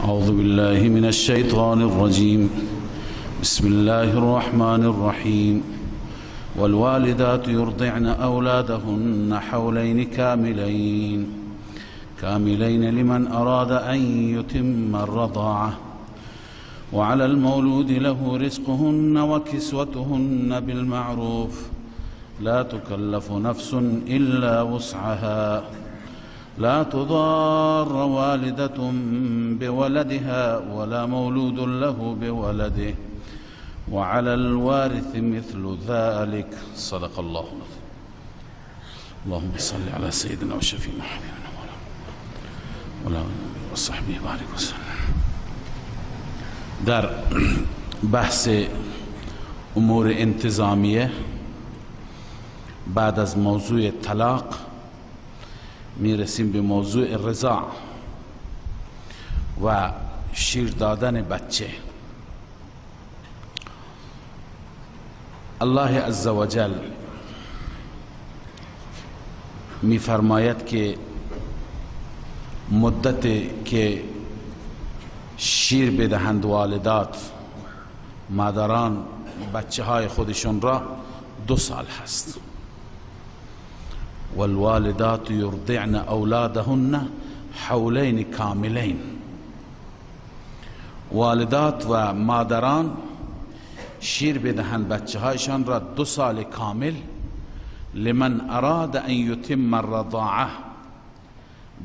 أعوذ بالله من الشيطان الرجيم. بسم الله الرحمن الرحيم. والوالدات يرضعن أولادهن حولين كاملين لمن أراد أن يتم الرضاعة، وعلى المولود له رزقهن وكسوتهن بالمعروف، لا تكلف نفس إلا وسعها، لا تضار والدة بولدها ولا مولود له بولده، وعلى الوارث مثل ذلك. صدق الله العظيم. اللهم صل على سيدنا وشفينا حبيبنا وعلى وصحبه بارك وسلم. در بحث امور انتظامیه بعد از موضوع طلاق میرسیم به موضوع رضاع و شیر دادن بچه. الله عزوجل میفرماید که مدت که شیر بدهند والدات، مادران بچه های خودشون را 2 سال هست. والوالدات يرضعن اولادهن حولین کاملین. والدات و مادران شیر بدهند بچه هایشان را 2 سال کامل. لمن اراد ان یتم الرضاعه،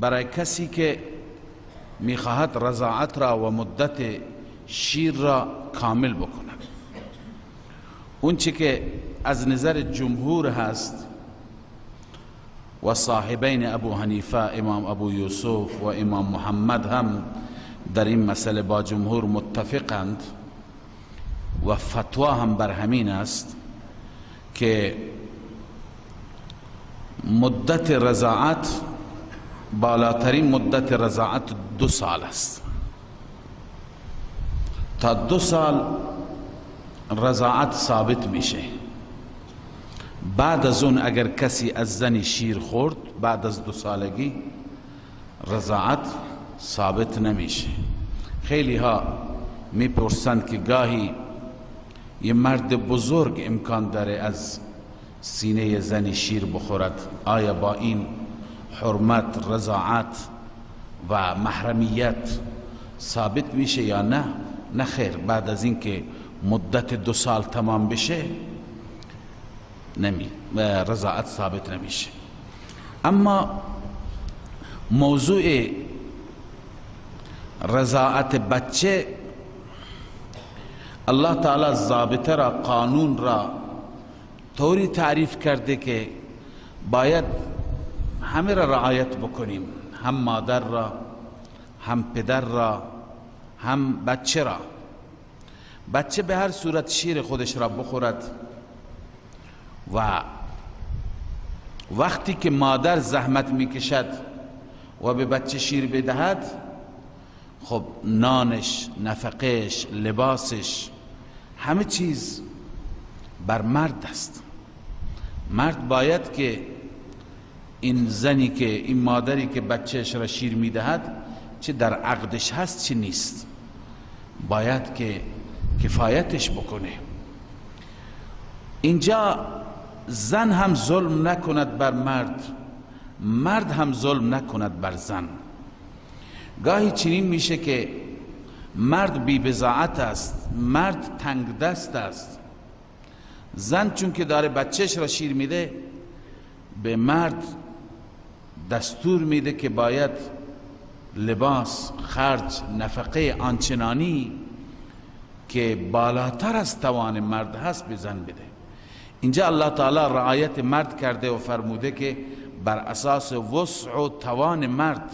برای کسی که میخواهد رضاعت را و مدت شیر را کامل بکند. اون چی که از نظر جمهور هست و صاحبین ابو حنیفه، امام ابو یوسف و امام محمد هم در این مسئله با جمهور متفقند و فتوا هم بر همین است که مدت رضاعت، بالاترین مدت رضاعت 2 سال است. تا 2 سال رضاعت ثابت میشه. بعد از اون اگر کسی از زنی شیر خورد بعد از 2 سالگی رضاعت ثابت نمیشه. خیلی ها میپرسند که گاهی یه مرد بزرگ امکان داره از سینه زنی شیر بخورد، آیا با این حرمت رضاعت و محرمیت ثابت میشه یا نه؟ نه خیر، بعد از اینکه مدت 2 سال تمام بشه رضاعت ثابت نمیشه. اما موضوع رضاعت بچه، الله تعالی ضابطه را، قانون را طوری تعریف کرده که باید همه را رعایت بکنیم، هم مادر را، هم پدر را، هم بچه را. بچه به هر صورت شیر خودش را بخورد و وقتی که مادر زحمت میکشد و به بچه شیر بدهد، خب نانش، نفقهش، لباسش، همه چیز بر مرد است. مرد باید که این زنی که، این مادری که بچهش را شیر میدهد، چه در عقدش هست چه نیست، باید که کفایتش بکنه. اینجا زن هم ظلم نکند بر مرد، مرد هم ظلم نکند بر زن. گاهی چنین میشه که مرد بی بضاعت است، مرد تنگ دست است، زن چون که داره بچهش را شیر میده به مرد دستور میده که باید لباس، خرج، نفقه آنچنانی که بالاتر از توان مرد هست به زن بده. اینجا الله تعالی رعایت مرد کرده و فرموده که بر اساس وسع و توان مرد،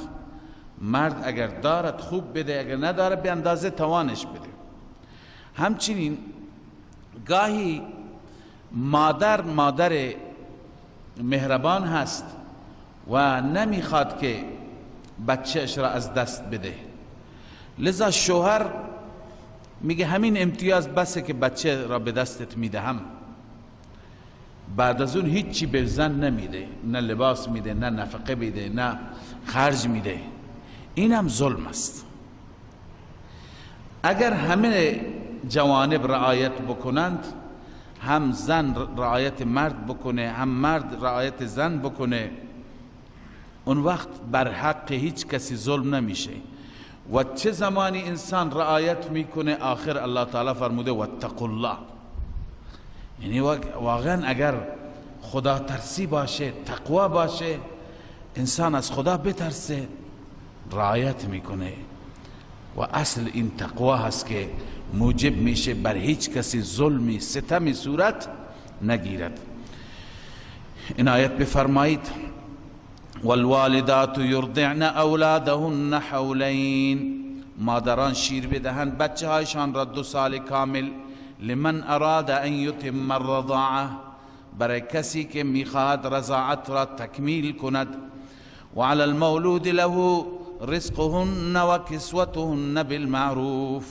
مرد اگر دارد خوب بده، اگر نداره به اندازه توانش بده. همچنین گاهی مادر مهربان هست و نمیخواد که بچهش را از دست بده، لذا شوهر میگه همین امتیاز بسه که بچه را به دستت میدهم. بعد از اون هیچی به زن نمیده، نه لباس میده، نه نفقه میده، نه خرج میده. اینم ظلم است. اگر همه جوانب رعایت بکنند، هم زن رعایت مرد بکنه، هم مرد رعایت زن بکنه، اون وقت بر حق هیچ کسی ظلم نمیشه. و چه زمانی انسان رعایت میکنه؟ آخر الله تعالی فرموده واتقوا الله، یعنی واقعا اگر خدا ترسی باشه، تقوا باشه، انسان از خدا بترسه، رعایت میکنه. و اصل این تقوا هست که موجب میشه بر هیچ کسی ظلمی ستمی صورت نگیرد. عنایت بفرمایید والوالدات یرضعن اولادهن حولین، مادران شیر بدهند بچه هایشان را 2 سال کامل. لمن اراد ان یتم الرضاعه، برای کسی که میخواهد رضاعت را تکمیل کند. و علی المولود له رزقهن و کسوتهن بالمعروف.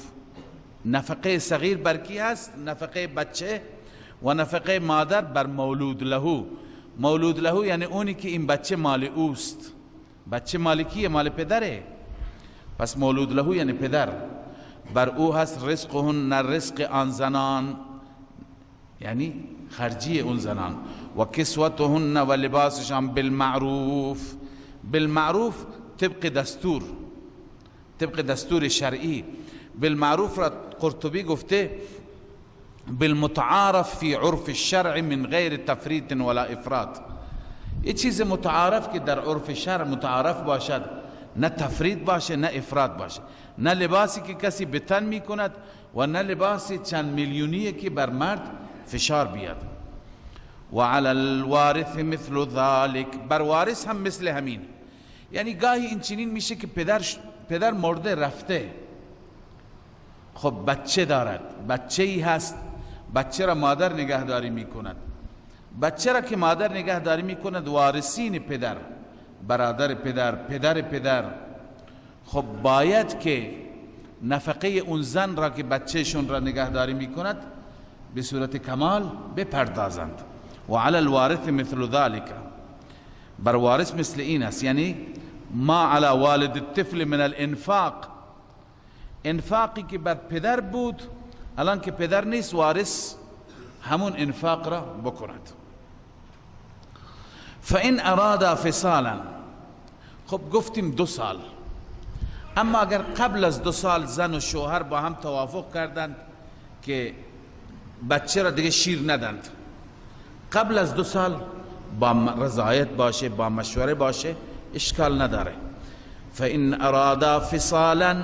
نفقه صغیر بر کی هست؟ نفقه بچه و نفقه مادر بر مولود له. مولود له یعنی اونی که این بچه مال اوست. بچه مال کیه؟ مال پدره. پس مولود له یعنی پدر. بر او هست رزقهن، رزق آن زنان، یعنی خرجی اون زنان، و کسوتهن و لباسشان بالمعروف. بالمعروف طبق دستور، طبق دستور شرعی. بالمعروف را قرطبی گفته بالمتعارف فی عرف الشرع من غیر تفریط ولا افراط. یه چیز متعارف که در عرف شرع متعارف باشد، نه تفرید باشه نه افراط باشه، نه لباسی که کسی به تن میکند و نه لباسی چند میلیونیه که بر مرد فشار بیاد. و علی الوارث مثل ذلك، بر وارث هم مثل همین. یعنی گاهی این چنین میشه که پدر مرده رفته، خب بچه دارد، بچه ای هست، بچه را مادر نگهداری میکند. بچه را که مادر نگهداری میکند، وارثین پدر، برادر پدر، پدر پدر، خب باید که نفقه اون زن را که بچهشون را نگهداری میکند به صورت کمال بپردازند. و علی الوارث مثل ذلك، بر وارث مثل این است، یعنی ما علی والد الطفل من الانفاق، انفاقی که بر پدر بود الان که پدر نیست، وارث همون انفاق را بکند. فإن اراد فصالا، خب گفتیم 2 سال، اما اگر قبل از 2 سال زن و شوهر با هم توافق کردند که بچه را دیگه شیر ندند، قبل از 2 سال با رضایت باشه، با مشوره باشه، اشکال نداره. فإن ارادا فصالا،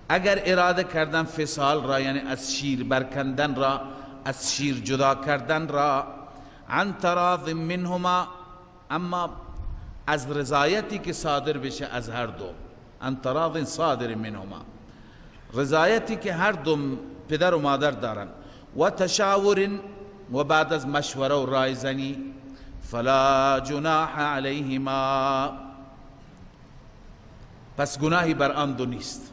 اگر اراده کردن فصال را، یعنی از شیر برکندن را، از شیر جدا کردن را، عن تراض منهما، اما از رضایتی که صادر بشه از هر دو، عن تراض صادر منهما، رضایتی که هر دو پدر و مادر دارن، و تشاور، و بعد از مشوره و رایزنی، فلا جناح علیهما، پس گناهی بر آن دو نیست.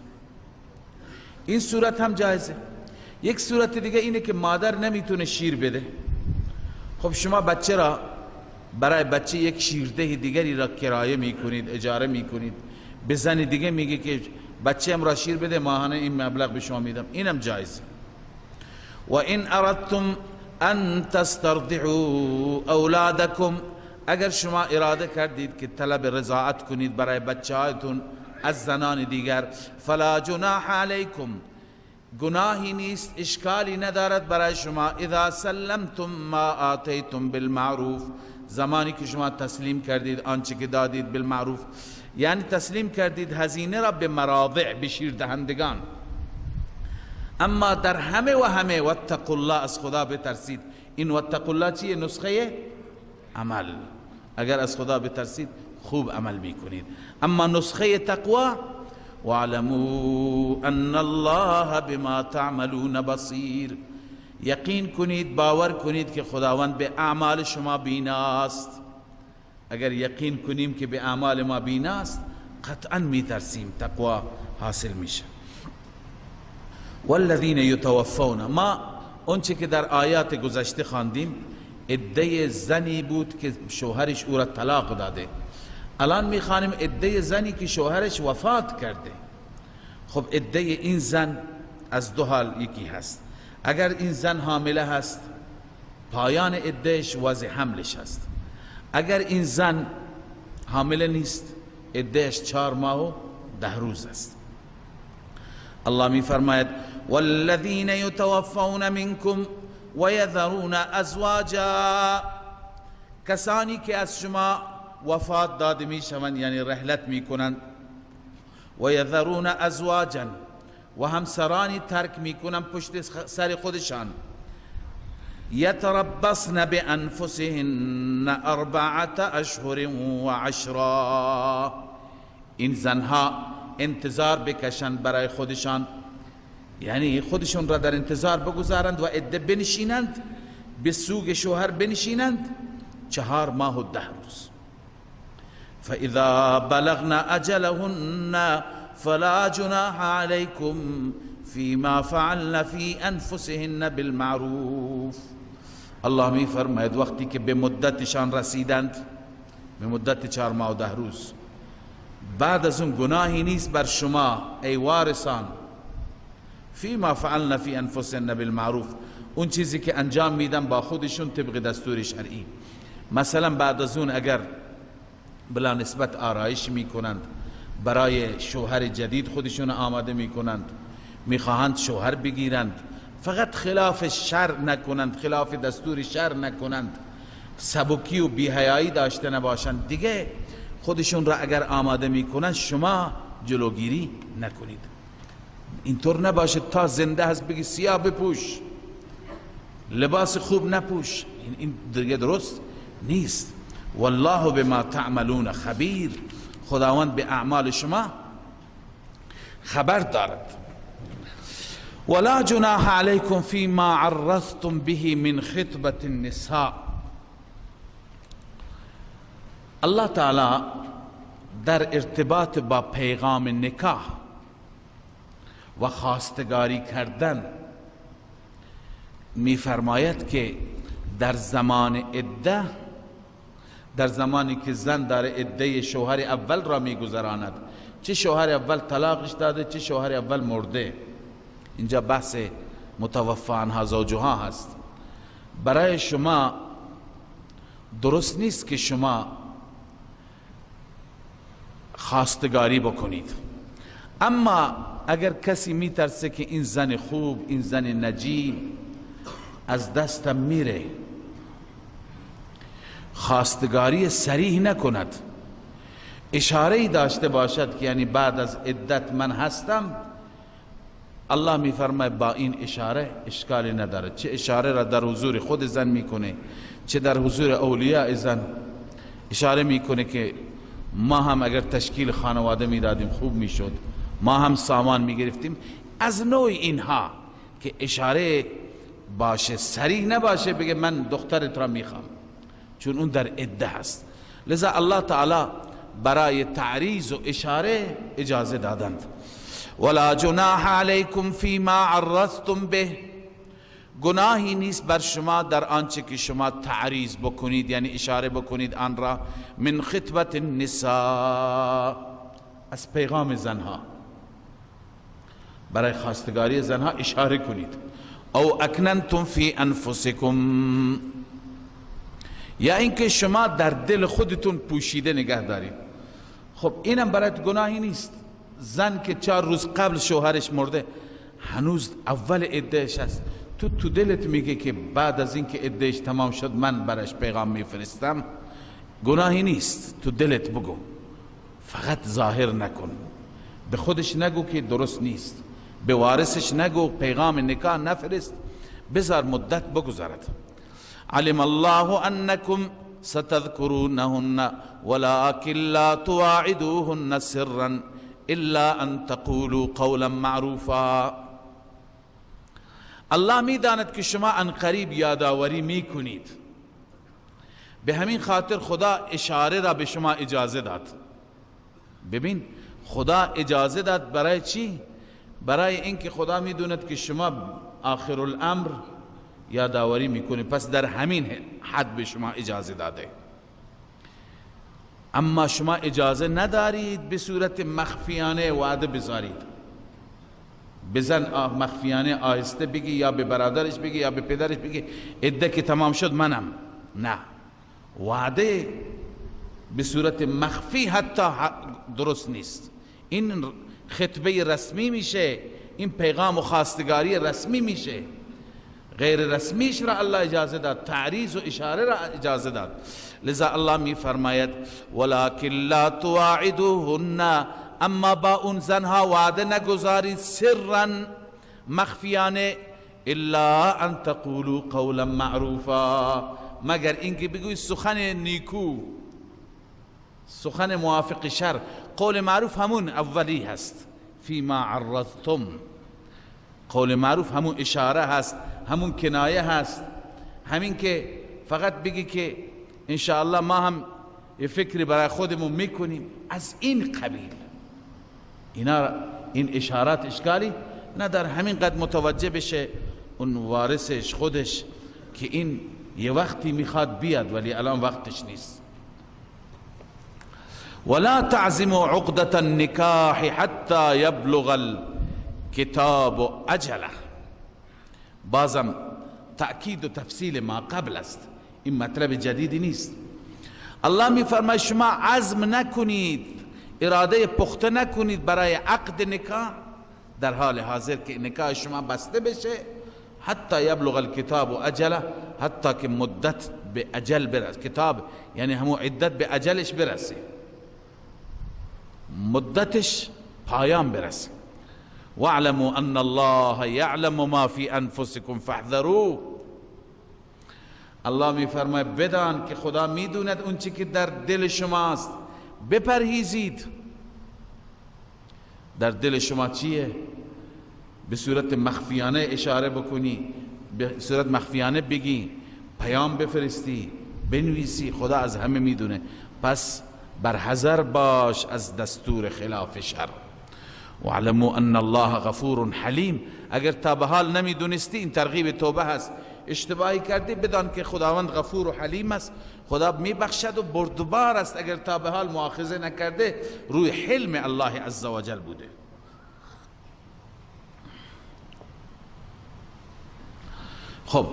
این صورت هم جایزه. یک صورت دیگه اینه که مادر نمیتونه شیر بده، خب شما بچه را برای بچه یک شیرده دیگری را کرایه میکنید، اجاره میکنید، به زن دیگه میگه که بچه هم را شیر بده، ماهانه این مبلغ به شما میدم، اینم جایزه. و این اردتم ان تسترضعوا اولادکم، اگر شما اراده کردید که طلب رضاعت کنید برای بچه هایتون از زنان دیگر، فلا جناح علیکم، گناهی نیست، اشکالی ندارد برای شما، اذا سلمتم ما آتیتم بالمعروف، زمانی که شما تسلیم کردید آنچه که دادید بالمعروف، یعنی تسلیم کردید هزینه را به مراضع، به شیر دهندگان. اما در همه و همه واتقوا الله، از خدا بترسید. این واتقوا الله چیه؟ نسخه عمل. اگر از خدا بترسید خوب عمل میکنید. اما نسخه تقوا، واعلموا ان الله بما تعملون بصیر، یقین کنید، باور کنید که خداوند به اعمال شما بیناست. اگر یقین کنیم که به اعمال ما بیناست، قطعا میترسیم، تقوا حاصل میشه. والذین یتوفون، ما اونچه که در آیات گذشته خواندیم عده زنی بود که شوهرش او را طلاق داده. الان میخوانیم عده زنی که شوهرش وفات کرده. خب عده این زن از دو حال یکی هست. اگر این زن حامله هست، پایان عدهش وضع حملش هست. اگر این زن حامله نیست، عدهش 4 ماه و 10 روز است. الله می فرماید والذین یتوفون منکم ویذرون ازواجا، کسانی که از شما وفات داده می شوند، یعنی رحلت می کنند، ویذرون ازواجا، و همسرانی ترک می کنند پشت سر خودشان، یتربصن بانفسهن 4 اشهر و 10. این زنها انتظار بکشند برای خودشان، یعنی خودشون را در انتظار بگذارند و عده بنشینند، به سوگ شوهر بنشینند 4 ماه و 10 روز. فإذا بلغن أجلهن فلا جناح عليكم فيما فعلن في أنفسهن بالمعروف. الله می فرماید وقتی که به مدتشان رسیدند، به مدت 4 ماه و 10 روز، بعد از اون گناهی نیست بر شما ای وارثان، فيما فعلن في أنفسهن بالمعروف، اون چیزی که انجام میدن با خودشون طبق دستور شرعی. مثلا بعد از اون اگر بلا نسبت آرایش میکنند، برای شوهر جدید خودشون آماده میکنند، میخواهند شوهر بگیرند، فقط خلاف شرع نکنند، خلاف دستور شرع نکنند، سبکی و بی‌حیایی داشته نباشند، دیگه خودشون را اگر آماده میکنند شما جلوگیری نکنید. اینطور نباشه تا زنده هست بگی سیاه بپوش، لباس خوب نپوش، این دیگه درست نیست. والله بما تعملون خبیر، خداوند به اعمال شما خبر دارد. ولا جناح علیکم فيما عرضتم به من خطبة النساء. الله تعالی در ارتباط با پیغام نکاح و خواستگاری کردن میفرماید که در زمان عده، در زمانی که زن داره عده شوهر اول را میگذراند، چه شوهر اول طلاقش داده، چه شوهر اول مرده، اینجا بحث متوفی عنها زوجها هست، برای شما درست نیست که شما خواستگاری بکنید. اما اگر کسی میترسه که این زن خوب، این زن نجیب از دستم میره، خواستگاری صریح نکند، اشاره داشته باشد که یعنی بعد از عدت من هستم، الله میفرماید با این اشاره اشکالی نداره. چه اشاره را در حضور خود زن میکنه، چه در حضور اولیاء زن اشاره میکنه که ما هم اگر تشکیل خانواده میدادیم خوب میشد، ما هم سامان میگرفتیم. از نوع اینها که اشاره باشه، صریح نباشه بگه من دخترت را میخوام، چون اون در عده هست. لذا الله تعالی برای تعریض و اشاره اجازه دادند. ولا جناح علیکم فیما عرضتم به، گناهی نیست بر شما در آنچه که شما تعریض بکنید، یعنی اشاره بکنید آن را، من خطبت النساء، از پیغام زنها، برای خواستگاری زنها اشاره کنید، او اکننتم فی انفسکم، یا اینکه شما در دل خودتون پوشیده نگه دارید. خب اینم برات گناهی نیست. زن که 4 روز قبل شوهرش مرده، هنوز اول عدهش هست، تو دلت میگه که بعد از اینکه عدهش تمام شد من براش پیغام میفرستم، گناهی نیست. تو دلت بگو، فقط ظاهر نکن، به خودش نگو که درست نیست، به وارثش نگو، پیغام نکاح نفرست، بذار مدت بگذارد. علم الله انکم ستذکرونهن ولكن لا تواعدوهن سرا الا ان تقولوا قولا معروفا. الله میداند که شما عن قریب یادآوری میکنید، به همین خاطر خدا اشاره را به شما اجازه داد. ببین خدا اجازه داد برای چی؟ برای اینکه خدا میدوند که شما آخر الامر یادآوری میکنید، پس در همین حد به شما اجازه داده. اما شما اجازه ندارید به صورت مخفیانه وعده بذارید، به زن مخفیانه آهسته بگی یا به برادرش بگی یا به پدرش بگی عده که تمام شد منم. نه، وعده به صورت مخفی حتی درست نیست. این خطبه رسمی میشه، این پیغام و خواستگاری رسمی میشه. غیر رسمیش را الله اجازه داد، تعریض و اشاره را اجازه داد. لذا الله می فرماید ولکن لا تواعدوهن، اما با اون زنها وعده نگذارید سرا، مخفیانه، الا ان تقولوا قولا معروفا، مگر اینکه بگویید سخن نیکو، سخن موافق شر. قول معروف همون اولی هست، فیما عرضتم. قول معروف همون اشاره هست، همون کنایه هست، همین که فقط بگی که انشاءالله ما هم یه فکری برای خودمون میکنیم، از این قبیل. اینا این اشارات اشکالی نداره، همین قد متوجه بشه اون وارثش خودش که این یه وقتی میخواد بیاد ولی الان وقتش نیست. ولا تعزموا عقدة النکاح حتی یبلغ الکتاب اجله. بازم تأکید و تفصیل ما قبل است، این مطلب جدیدی نیست. الله میفرماید شما عزم نکنید، اراده پخته نکنید برای عقد نکاح در حال حاضر که نکاح شما بسته بشه، حتی یبلغ الکتاب اجله، حتی که مدت به اجل برسه. کتاب یعنی همون عدت به اجلش برسه، مدتش پایان برسه. واعلموا ان الله یعلم ما فی انفسکم فاحذروه. الله میفرماید بدان که خدا میدوند اون چی که در دل شماست، بپرهیزید. در دل شما چیه؟ به صورت مخفیانه اشاره بکنی، به صورت مخفیانه بگی، پیام بفرستی، بنویسی، خدا از همه میدونه. پس بر حذر باش از دستور خلاف شر. واعلموا ان الله غفور حلیم. اگر تا به حال نمیدونستی، این ترغیب توبه هست، اشتباهی کردی، بدان که خداوند غفور و حلیم است، خدا میبخشد و بردبار است. اگر تا به حال مؤاخذه نکرده، روی حلم الله عزوجل بوده. خب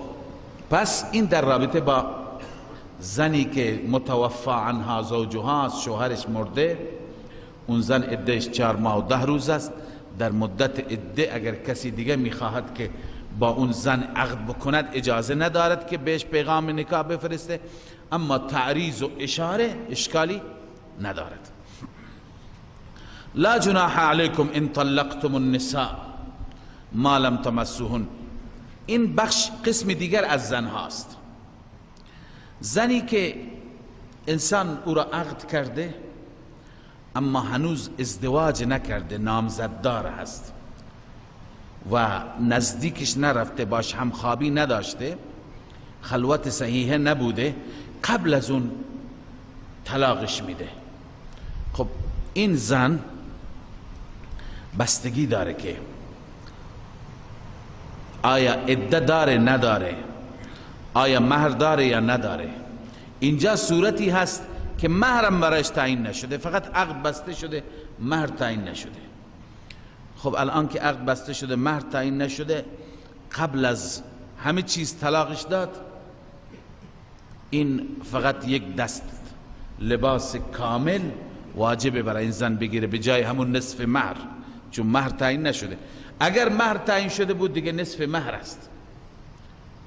پس این در رابطه با زنی که متوفا عنها زوجها، شوهرش مرده، اون زن عدهش 4 ماه و 10 روز است. در مدت عده اگر کسی دیگه میخواهد که با اون زن عقد بکند، اجازه ندارد که بهش پیغام نکاح بفرسته، اما تعریض و اشاره اشکالی ندارد. لا جناح علیکم ان طلقتم النساء ما لم تمسوهن. این بخش قسم دیگر از زن هاست، زنی که انسان او را عقد کرده اما هنوز ازدواج نکرده، نامزددار هست و نزدیکش نرفته، باش همخوابی نداشته، خلوت صحیحه نبوده، قبل از اون طلاقش میده. خب این زن بستگی داره که آیا عده داره نداره، آیا مهر داره یا نداره. اینجا صورتی هست که مهرم برایش تعیین نشده، فقط عقد بسته شده، مهر تعیین نشده. خب الان که عقد بسته شده، مهر تعیین نشده، قبل از همه چیز طلاقش داد، این فقط یک دست لباس کامل واجبه برای این زن بگیره به جای همون نصف مهر، چون مهر تعیین نشده. اگر مهر تعیین شده بود دیگه نصف مهر است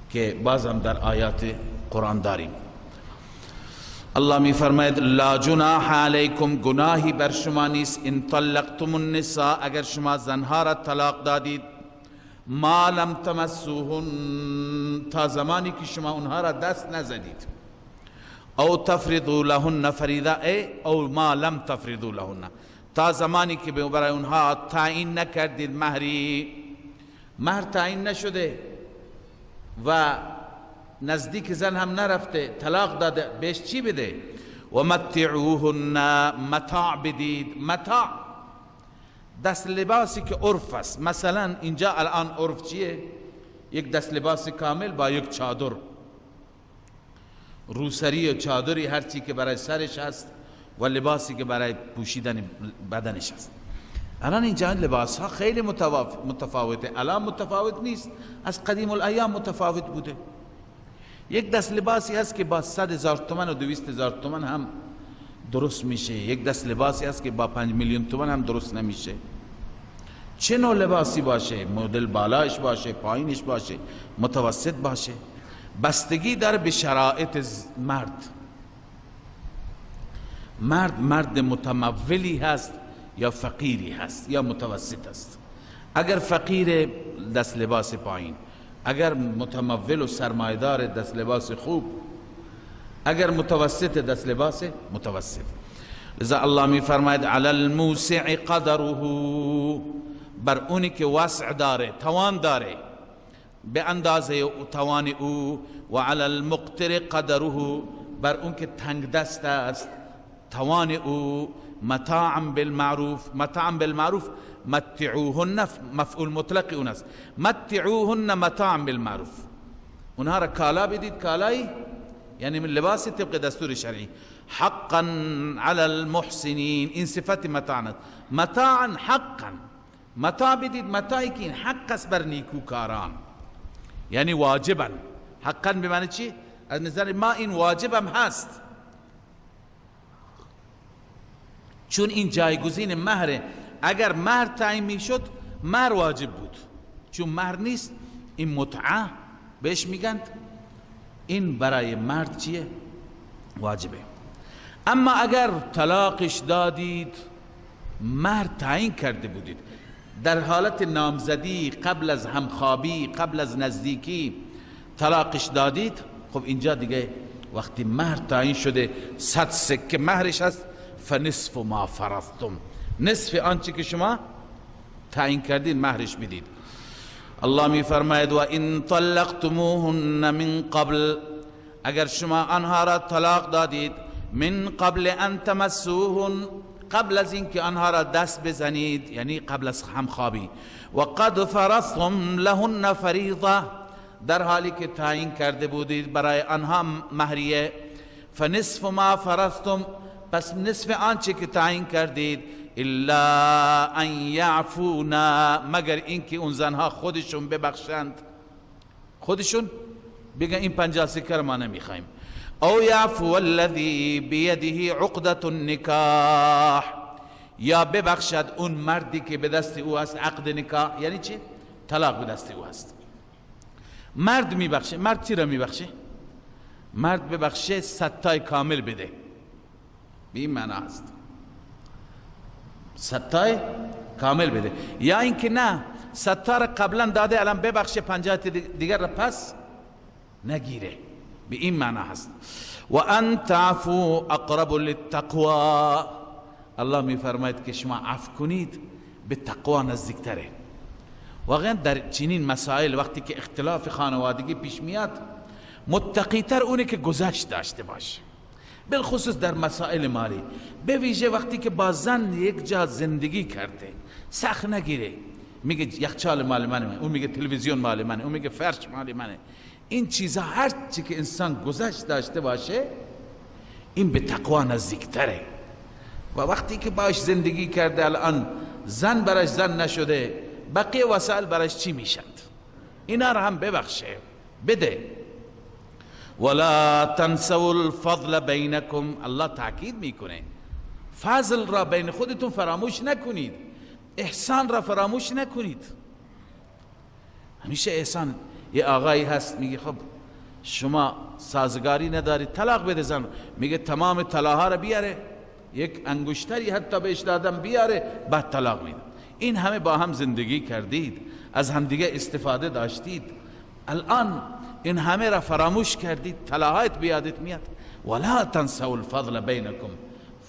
که بازم در آیات قرآن داریم. الله می فرماید لا جناح علیکم، گناهی بر شما نیست، ان طلقتم النساء، اگر شما زنها را طلاق دادید، ما لم تمسوهن، تا زمانی که شما اونها را دست نزدید، او تفرضوا لهن فریضه، او ما لم تفرضوا لهن، تا زمانی که برای اونها تعیین نکردید مهری، مهر تعیین نشده و نزدیک زن هم نرفته، طلاق داده، بهش چی بده؟ و متعوهن، متاع بدید. متاع دست لباسی که عرف است. مثلا اینجا الان عرف چیه؟ یک دست لباس کامل با یک چادر، روسری و چادری، هرچی که برای سرش هست و لباسی که برای پوشیدن بدنش هست. الان اینجا لباس ها خیلی متفاوته، الان متفاوت نیست، از قدیم الایام متفاوت بوده. یک دست لباسی هست که با 100,000 تومن و 200,000 تومن هم درست میشه، یک دست لباسی هست که با 5 میلیون تومن هم درست نمیشه. چه نوع لباسی باشه، مدل بالاش باشه، پایینش باشه، متوسط باشه، بستگی داره به شرایط مرد. مرد متمولی هست یا فقیری هست یا متوسط است. اگر فقیر دست لباس پایین، اگر متمول و سرمایدار دست لباس خوب، اگر متوسط دست لباس متوسط. لذا الله می فرماید علی الموسع قدره، بر اونی که وسع داره، توان داره، به اندازه توان او، و علی المقتر قدره، بر اون که تنگ دست است توان او. متاعا بالمعروف، متاعا بالمعروف متعوهن، مفعول مطلق اون است، متعوهن متاعا بالمعروف، اونها را کالا بدید، کالایی یعنی من لباس طبق دستور شرعی. حقا علی المحسنین، این صفت متاع، متاعا حقا، متاع بدید، متاعی که این حق است بر نیکوکاران، یعنی واجبا. حقا به معنی چی؟ از نظر ما این واجبم هست، چون این جایگزین مهره. اگر مهر تعیین میشد مهر واجب بود، چون مهر نیست این متعه بهش میگن، این برای مرد چیه؟ واجبه. اما اگر طلاقش دادید، مهر تعیین کرده بودید، در حالت نامزدی، قبل از همخوابی، قبل از نزدیکی طلاقش دادید، خب اینجا دیگه وقتی مهر تعیین شده 100 سکه مهرش هست، فنصف ما فرضتم، نصف آنچه که شما تعیین کردید مهرش بدید. الله می فرماید و ان طلقتموهن من قبل، اگر شما آنها را طلاق دادید، من قبل ان تمسوهن، قبل از اینکه آنها را دست بزنید، یعنی قبل از همخوابی، و قد فرضتم لهن فریضه، در حالی که تعیین کرده بودید برای آنها مهریه، فنصف ما فرضتم، پس نصف آنچه که تعیین کردید، الا ان یعفونا، مگر اینکه اون زنها خودشون ببخشند، خودشون بگن این 50 سکه ما نمیخوایم. او یعفو الذی بیده عقدة النکاح، یا ببخشد اون مردی که به دست او است عقد نکاح، یعنی چی؟ طلاق به دست او است. مرد میبخشه، مرد چی را میبخشه؟ مرد ببخشه 100 تای کامل بده، به این معنا است، 100 تای کامل بده، یا اینکه نه 100 تا را قبلا داده الان ببخشه 50 دیگر را پس نگیره، به این معنا هست. و ان تعفو اقرب للتقوا، الله میفرماید که شما عفو کنید به تقوا نزدیکتره. واقعا در چنین مسائل وقتی که اختلاف خانوادگی پیش میاد، متقیتر اونه که گذشت داشته باشه، بالخصوص در مسائل مالی، به ویژه وقتی که با زن یک جا زندگی کرده، سخت نگیره، میگه یخچال مال منه، اون میگه تلویزیون مال منه، اون میگه فرش مال منه. این چیزا هر چی که انسان گذشت داشته باشه این به تقوا نزدیکتره. و وقتی که باش زندگی کرده، الان زن براش زن نشده، بقیه وسایل براش چی میشند؟ اینا را هم ببخشه بده. ولا تنسوا الفضل بینکم، الله تاکید میکنه فضل را بین خودتون فراموش نکنید، احسان را فراموش نکنید. همیشه احسان. یه آقایی هست میگه خب شما سازگاری نداری، طلاق بده زن، میگه تمام طلاها را بیاره، یک انگشتری حتی بهش دادم بیاره، بعد طلاق میده. این همه با هم زندگی کردید، از همدیگه استفاده داشتید، الان این همه را فراموش کردید، طلاهایت بیادت میاد. ولا تنسوا الفضل بینکم،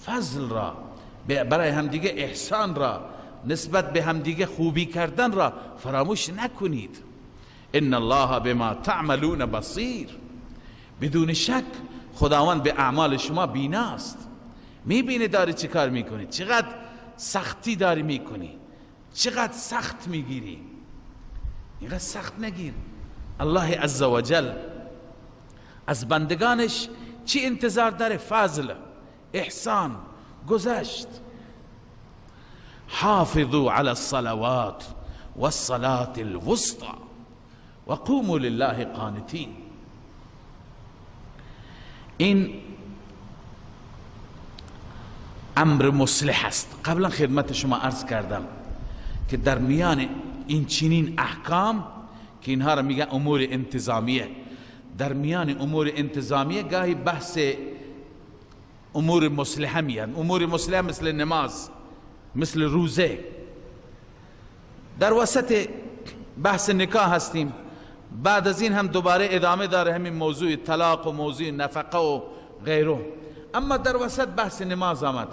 فضل را برای همدیگه، احسان را نسبت به همدیگه خوبی کردن را فراموش نکنید. ان الله بما تعملون بصیر، بدون شک خداوند به اعمال شما بیناست، میبینه داری چه کار میکنی، چقدر سختی داری میکنی، چقدر سخت میگیری. اینقدر سخت نگیر. الله عزوجل از بندگانش چی انتظار داره؟ فضل، احسان، گذشت. حافظوا علی الصلوات والصلاة الوسطى وقوموا لله قانتین. این امر مصلح است. قبلا خدمت شما عرض کردم که در میان این چنین احکام که اینها را میگن امور انتظامیه، در میان امور انتظامیه گاهی بحث امور مصلحه میاد. امور مصلحه مثل نماز، مثل روزه. در وسط بحث نکاح هستیم، بعد از این هم دوباره ادامه داره همین موضوع طلاق و موضوع نفقه و غیره، اما در وسط بحث نماز آمد.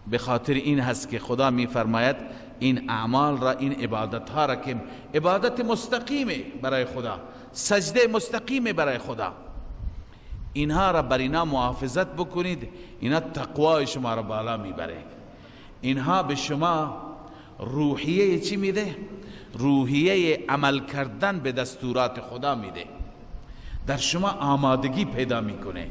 به خاطر این هست که خدا میفرماید این اعمال را، این عبادت ها را که عبادت مستقیمه برای خدا، سجده مستقیمه برای خدا، اینها را بر اینا محافظت بکنید، اینا تقوای شما را بالا میبره، اینها به شما روحیه چی میده؟ روحیه عمل کردن به دستورات خدا میده، در شما آمادگی پیدا میکنه.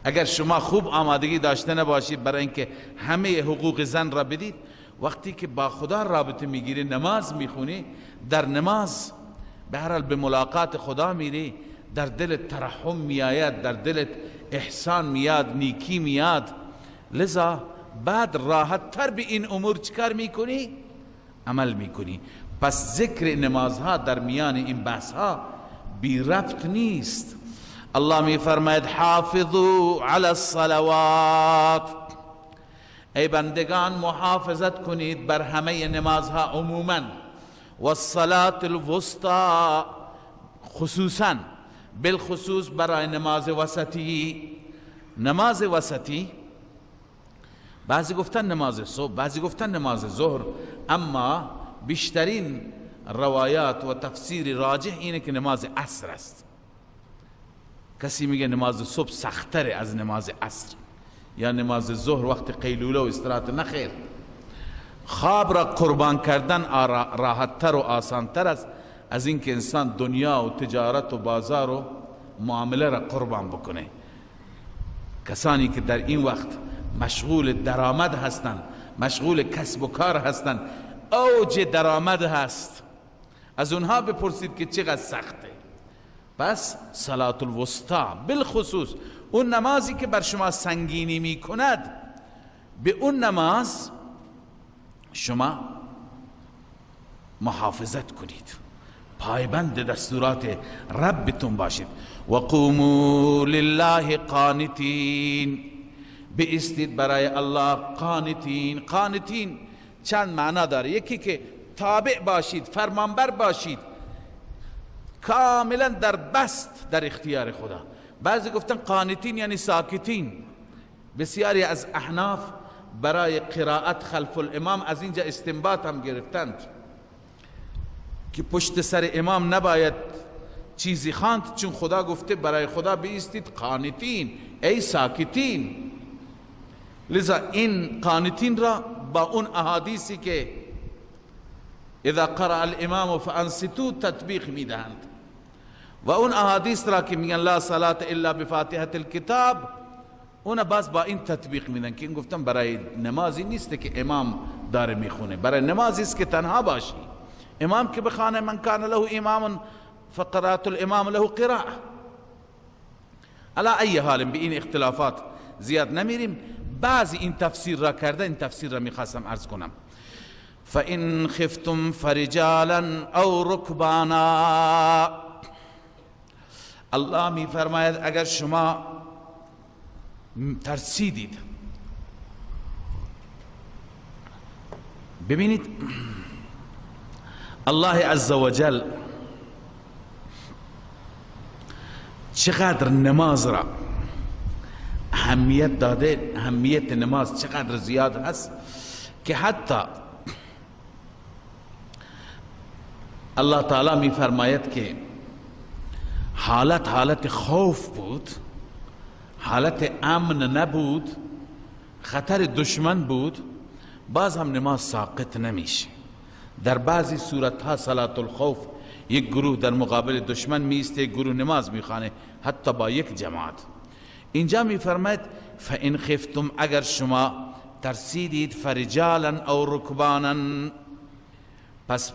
اگر شما خوب آمادگی داشته نباشید برای اینکه همه حقوق زن را بدید، وقتی که با خدا رابطه میگیری، نماز میخونی، در نماز به هر حال به ملاقات خدا میری، در دلت ترحم میآید، در دلت احسان میاد، نیکی میاد، لذا بعد راحت تر به این امور چکار میکنی؟ عمل میکنی. پس ذکر نمازها در میان این بحث ها بی ربط نیست. الله می فرماید حافظوا علی الصلوات، ای بندگان محافظت کنید بر همه نمازها عموما، والصلاة الوسطى خصوصا، بالخصوص برای نماز وسطی. نماز وسطی بعضی گفتن نماز صبح، بعضی گفتن نماز ظهر، اما بیشترین روایات و تفسیر راجح اینه که نماز عصر است. کسی میگه نماز صبح سخت‌تره از نماز عصر یا نماز ظهر وقت قیلوله و استراحت، نه خیر، خواب را قربان کردن راحت‌تر و آسانتر است از اینکه انسان دنیا و تجارت و بازار و معامله را قربان بکنه. کسانی که در این وقت مشغول درآمد هستند، مشغول کسب و کار هستند، اوج درآمد هست، از اونها بپرسید که چقدر سخته. پس صلاة الوسطی بالخصوص اون نمازی که بر شما سنگینی می کند، به اون نماز شما محافظت کنید، پایبند دستورات ربتون باشید. و قوموا لله قانتین، بایستید برای الله قانتین. قانتین چند معنا داره، یکی که تابع باشید، فرمانبر باشید، کاملا در بست در اختیار خدا. بعضی گفتن قانتین یعنی ساکتین. بسیاری از احناف برای قرائت خلف الامام از اینجا استنباط هم گرفتند که پشت سر امام نباید چیزی خواند، چون خدا گفته برای خدا بایستید قانتین، ای ساکتین. لذا این قانتین را با اون احادیثی که اذا قرأ الامام فانصتوا تطبیق میدهند، و اون احادیث را که میگن لا صلاة الا بفاتحة الكتاب، اون باز با این تطبیق میدن که این گفتن برای نمازی نیست که امام داره میخونه، برای نمازی است که تنها باشی. امام که بخانه من کان له امام فقرات الامام له قراءه. علی ای حال به این اختلافات زیاد نمیریم. بعضی این تفسیر را کرده، این تفسیر را میخواستم عرض کنم. فإن خفتم فرجالا او رکبانا، الله میفرماید اگر شما ترسیدید، ببینید الله عزوجل چقدر نماز را اهمیت داده، اهمیت نماز چقدر زیاد هست که حتی الله تعالی می فرماید که حالت حالت خوف بود، حالت امن نبود، خطر دشمن بود، باز هم نماز ساقط نمیشه. در بعضی صورتها صلاة الخوف یک گروه در مقابل دشمن میسته، یک گروه نماز میخوانه حتی با یک جماعت. اینجا میفرماید فإن خفتم، اگر شما ترسیدید، فرجالا او رکبانا، پس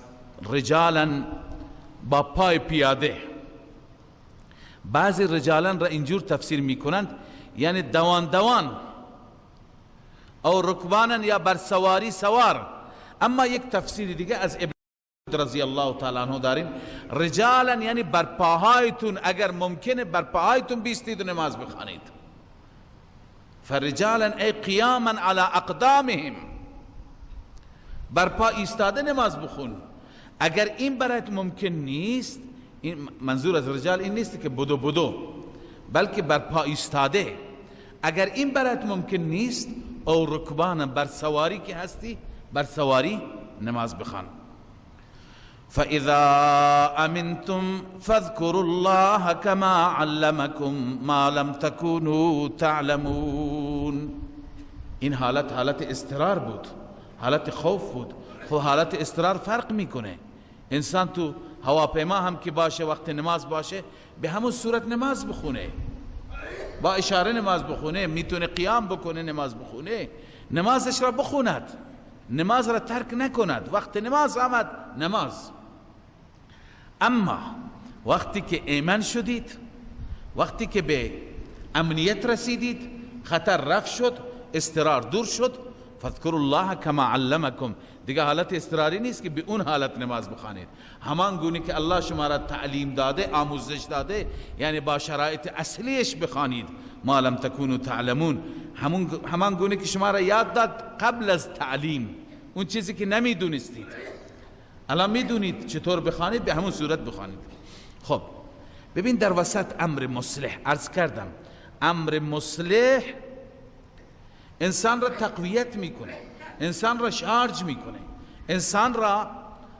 رجالا با پای پیاده. بعضی رجالا را اینجور تفسیر میکنند، یعنی دوان دوان، او رکبانا یا بر سواری سوار. اما یک تفسیر دیگه از ابن رضی الله تعالی عنه داریم، رجالا یعنی بر پاهایتون، اگر ممکنه بر پاهایتون بیستید و نماز بخوانید. فرجالا ای قیاما علی اقدامهم، بر پا ایستاده نماز بخون. اگر این برایت ممکن نیست، این منظور از رجال این نیست که بدو بدو، بلکه بر پا ایستاده. اگر این برایت ممکن نیست، او رکبانا، بر سواری که هستی بر سواری نماز بخوان. فإذا أمنتم فاذكروا الله كما علمكم ما لم تكونوا تعلمون. این حالت حالت اضطرار بود، حالت خوف بود. خب حالت اضطرار فرق میکنه. انسان تو هواپیما هم که باشه، وقت نماز باشه، به همون صورت نماز بخونه، با اشاره نماز بخونه، میتونه قیام بکنه نماز بخونه، نمازش را بخوند، نماز را ترک نکند. وقت نماز آمد نماز. اما وقتی که ایمن شدید، وقتی که به امنیت رسیدید، خطر رفع شد، اضطرار دور شد، فاذکروا الله کما علمکم، دیگه حالت اضطراری نیست که به اون حالت نماز بخوانید. همان گونه که الله شما را تعلیم داده، آموزش داده، یعنی با شرایط اصلیش بخوانید. ما لم تکونوا تعلمون، همان گونه که شما را یاد داد قبل از تعلیم، اون چیزی که نمیدونستید الان میدونید چطور بخوانید، به همون صورت بخوانید. خب ببین در وسط امر مصلح، عرض کردم امر مصلح انسان را تقویت میکنه، انسان را شارژ میکنه، انسان را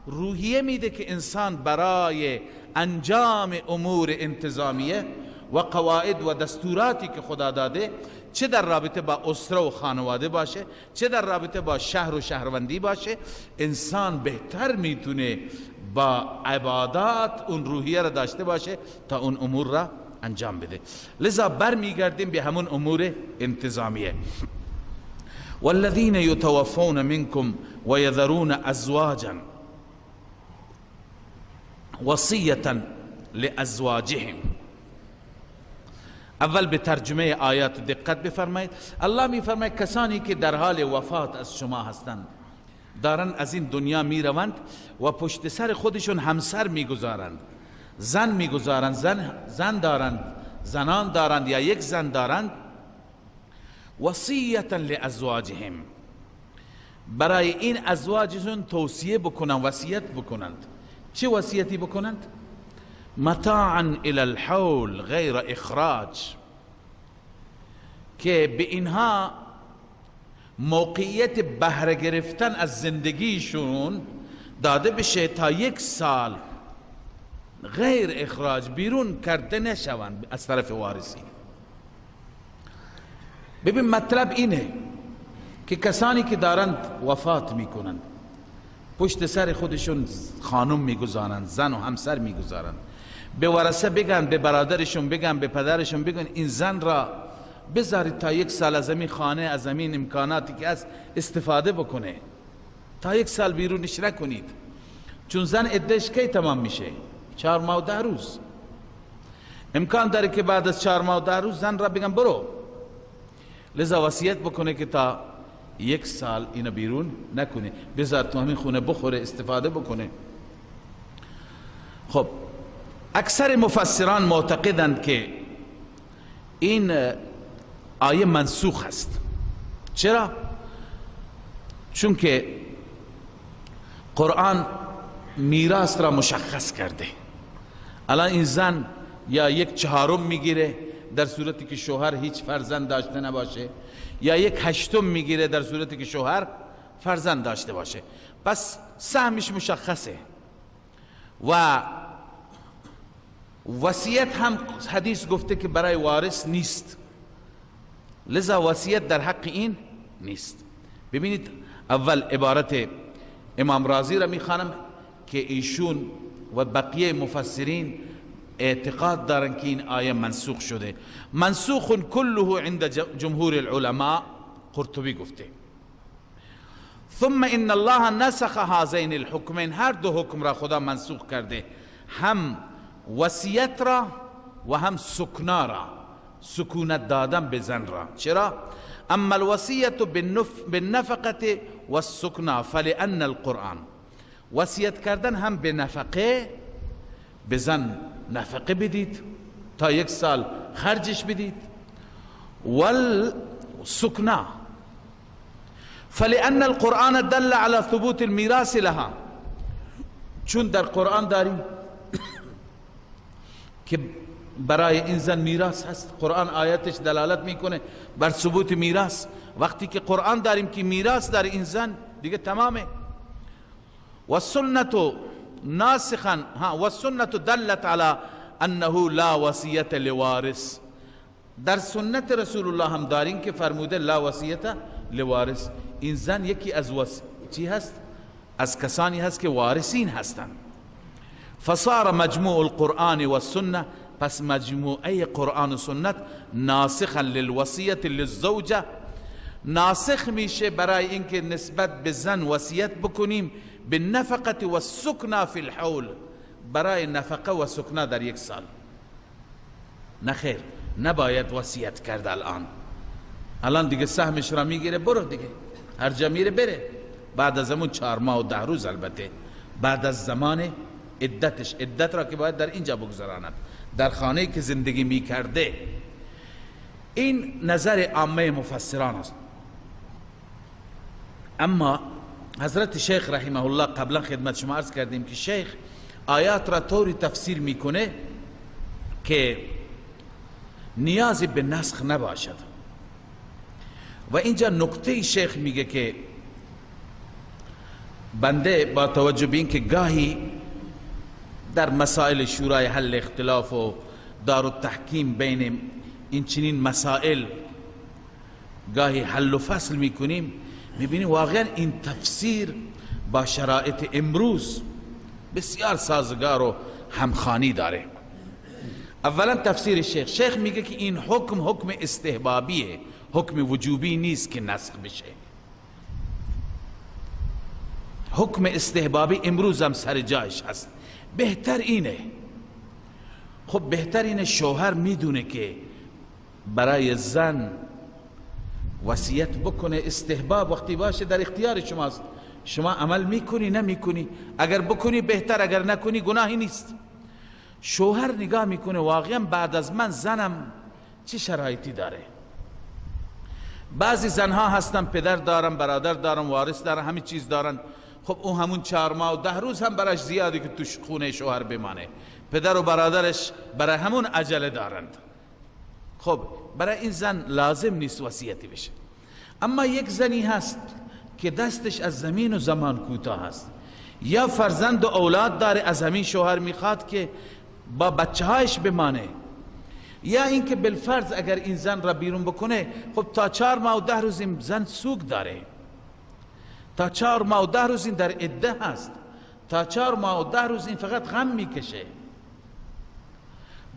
روحیه میده که انسان برای انجام امور انتظامیه و قواعد و دستوراتی که خدا داده، چه در رابطه با اسره و خانواده باشه، چه در رابطه با شهر و شهروندی باشه، انسان بهتر میتونه با عبادات اون روحیه را داشته باشه تا اون امور را انجام بده. لذا برمیگردیم به همون امور انتظامیه. والذین یتوفون منکم ویذرون ازواجا وصیة لازواجهم. اول به ترجمه آیات دقت بفرمایید. الله میفرماید کسانی که در حال وفات از شما هستند، دارن از این دنیا میروند و پشت سر خودشون همسر میگذارند، زن میگذارند، زن دارند، زنان دارند یا یک زن دارند. وصیة لازواجهم، برای این ازواجشون توصیه بکنند، وصیت بکنند. چه وصیتی بکنند؟ متاعا الى الحول غیر اخراج، که به اینها موقعیت بهره گرفتن از زندگیشون داده بشه تا یک سال، غیر اخراج، بیرون کرده نشوند از طرف وارثین. ببین مطلب اینه که کسانی که دارند وفات میکنند، پشت سر خودشون خانم میگذارند، زن و همسر میگذارند، به ورثه بگن، به برادرشون بگن، به پدرشون بگن این زن را بذارید تا یک سال از این خانه، از این امکاناتی که از استفاده بکنه، تا یک سال بیرونش نکنید. چون زن عدهش کی تمام میشه؟ 4 ماه و 10 روز. امکان داره که بعد از 4 ماه و 10 روز زن را بگن برو. لذا وصیت بکنه که تا یک سال اینو بیرون نکنه، بذار تو همین خونه بخوره، استفاده بکنه. خب اکثر مفسران معتقدند که این آیه منسوخ است. چرا؟ چون که قرآن میراث را مشخص کرده. الان این زن یا 1/4 میگیره در صورتی که شوهر هیچ فرزند داشته نباشه، یا 1/8 میگیره در صورتی که شوهر فرزند داشته باشه. پس سهمش مشخصه و وصیت هم حدیث گفته که برای وارث نیست، لذا وصیت در حق این نیست. ببینید اول عبارت امام رازی را میخوانم که ایشون و بقیه مفسرین اعتقاد دارن که این آیه منسوخ شده. منسوخ كله عند جمهور العلماء، قرطبی گفته. ثم ان الله نسخ هذین الحکمین، هر دو حکم را خدا منسوخ کرده، هم وصیت را و هم سکنا را، سکونت دادن به زن را. چرا؟ اما الوصیت بالنفقه والسکنا فلأن القرآن، وصیت کردن هم به نفقه، به زن نفقه بدید تا یک سال خرجش بدید، والسکنا فلأن القرآن دل على ثبوت الميراث لها، چون در قرآن داریم که برای این زن میراث هست، قرآن آیتش دلالت میکنه بر ثبوت میراث. وقتی که قرآن داریم که میراث در این زن، دیگه تمامه. والسنة ناسخا، والسنة دلت على انه لا وصیت لوارث، در سنت رسول الله هم داریم که فرموده لا وصیت لوارث. این زن یکی از چی هست؟ از کسانی هست که وارثین هستند. فصار مجموع القرآن والسنة، پس مجموعه قرآن و سنت ناسخا للوصیت للزوجه، ناسخ میشه برای اینکه نسبت به زن وصیت بکنیم بالنفقه والسکنى فی الحول، برای نفقه و سکنه در یک سال. نخیر، نباید وصیت کرد الان. الان دیگه سهمش را میگیره، برو دیگه هر جا میره بره، بعد از همون 4 ماه و 10 روز، البته بعد از زمان عدتش، عدت را که باید در اینجا بگذراند، در خانه که زندگی میکرده. این نظر عامه مفسران است. اما حضرت شیخ رحمه الله، قبلا خدمت شما عرض کردیم که شیخ آیات را طوری تفسیر میکنه که نیازی به نسخ نباشد. و اینجا نکته شیخ میگه که بنده با توجه به اینکه گاهی در مسائل شورای حل اختلاف و دارالتحکیم بین این چنین مسائل گاهی حل و فصل میکنیم، میبینیم واقعا این تفسیر با شرایط امروز بسیار سازگار و همخوانی داره. اولا تفسیر شیخ، شیخ میگه که این حکم حکم استحبابیه، حکم وجوبی نیست که نسخ بشه. حکم استحبابی امروز هم سر جایش هست. بهتر اینه، خب بهتر اینه شوهر میدونه که برای زن وصیت بکنه، استحباب وقتی باشه در اختیار شماست، شما عمل میکنی نمیکنی، اگر بکنی بهتر، اگر نکنی گناهی نیست. شوهر نگاه میکنه واقعا بعد از من زنم چه شرایطی داره. بعضی زنها هستن پدر دارن، برادر دارن، وارث دارن، همه چیز دارن. خب او همون 4 ماه و 10 روز هم براش زیاده که تو خونه شوهر بمانه، پدر و برادرش برای همون عجله دارند. خب برای این زن لازم نیست وصیتی بشه. اما یک زنی هست که دستش از زمین و زمان کوتاه هست، یا فرزند و اولاد داره، از همین شوهر میخواد که با بچه هایش بمانه، یا اینکه بالفرض اگر این زن را بیرون بکنه، خب تا 4 ماه و 10 روز این زن سوگ داره، تا 4 ماه و 10 روز این در عده هست، تا 4 ماه و 10 روز این فقط غم میکشه.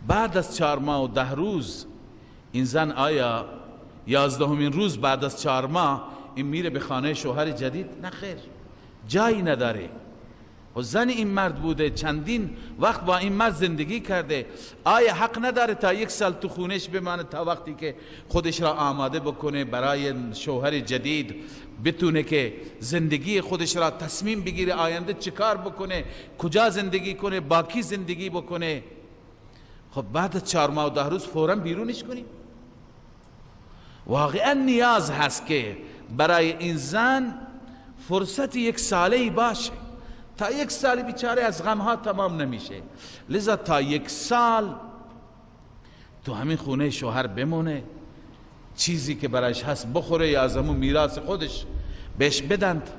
بعد از 4 ماه و 10 روز این زن آیا 11مین روز بعد از 4 ماه این میره به خانه شوهر جدید؟ نه خیر، جایی نداره. و زن این مرد بوده، چندین وقت با این مرد زندگی کرده، آیا حق نداره تا 1 سال تو خونش بمانه تا وقتی که خودش را آماده بکنه برای شوهر جدید، بتونه که زندگی خودش را تصمیم بگیره آینده چیکار بکنه، کجا زندگی کنه، با کی زندگی بکنه؟ خب بعد از 4 ماه و 10 روز فوراً بیرونش کنیم. واقعا نیاز هست که برای این زن فرصت 1 ساله باشه، تا 1 سال بیچاره از غمها تمام نمیشه، لذا تا 1 سال تو همین خونه شوهر بمونه، چیزی که برایش هست بخوره یا از همون میراث خودش بهش بدند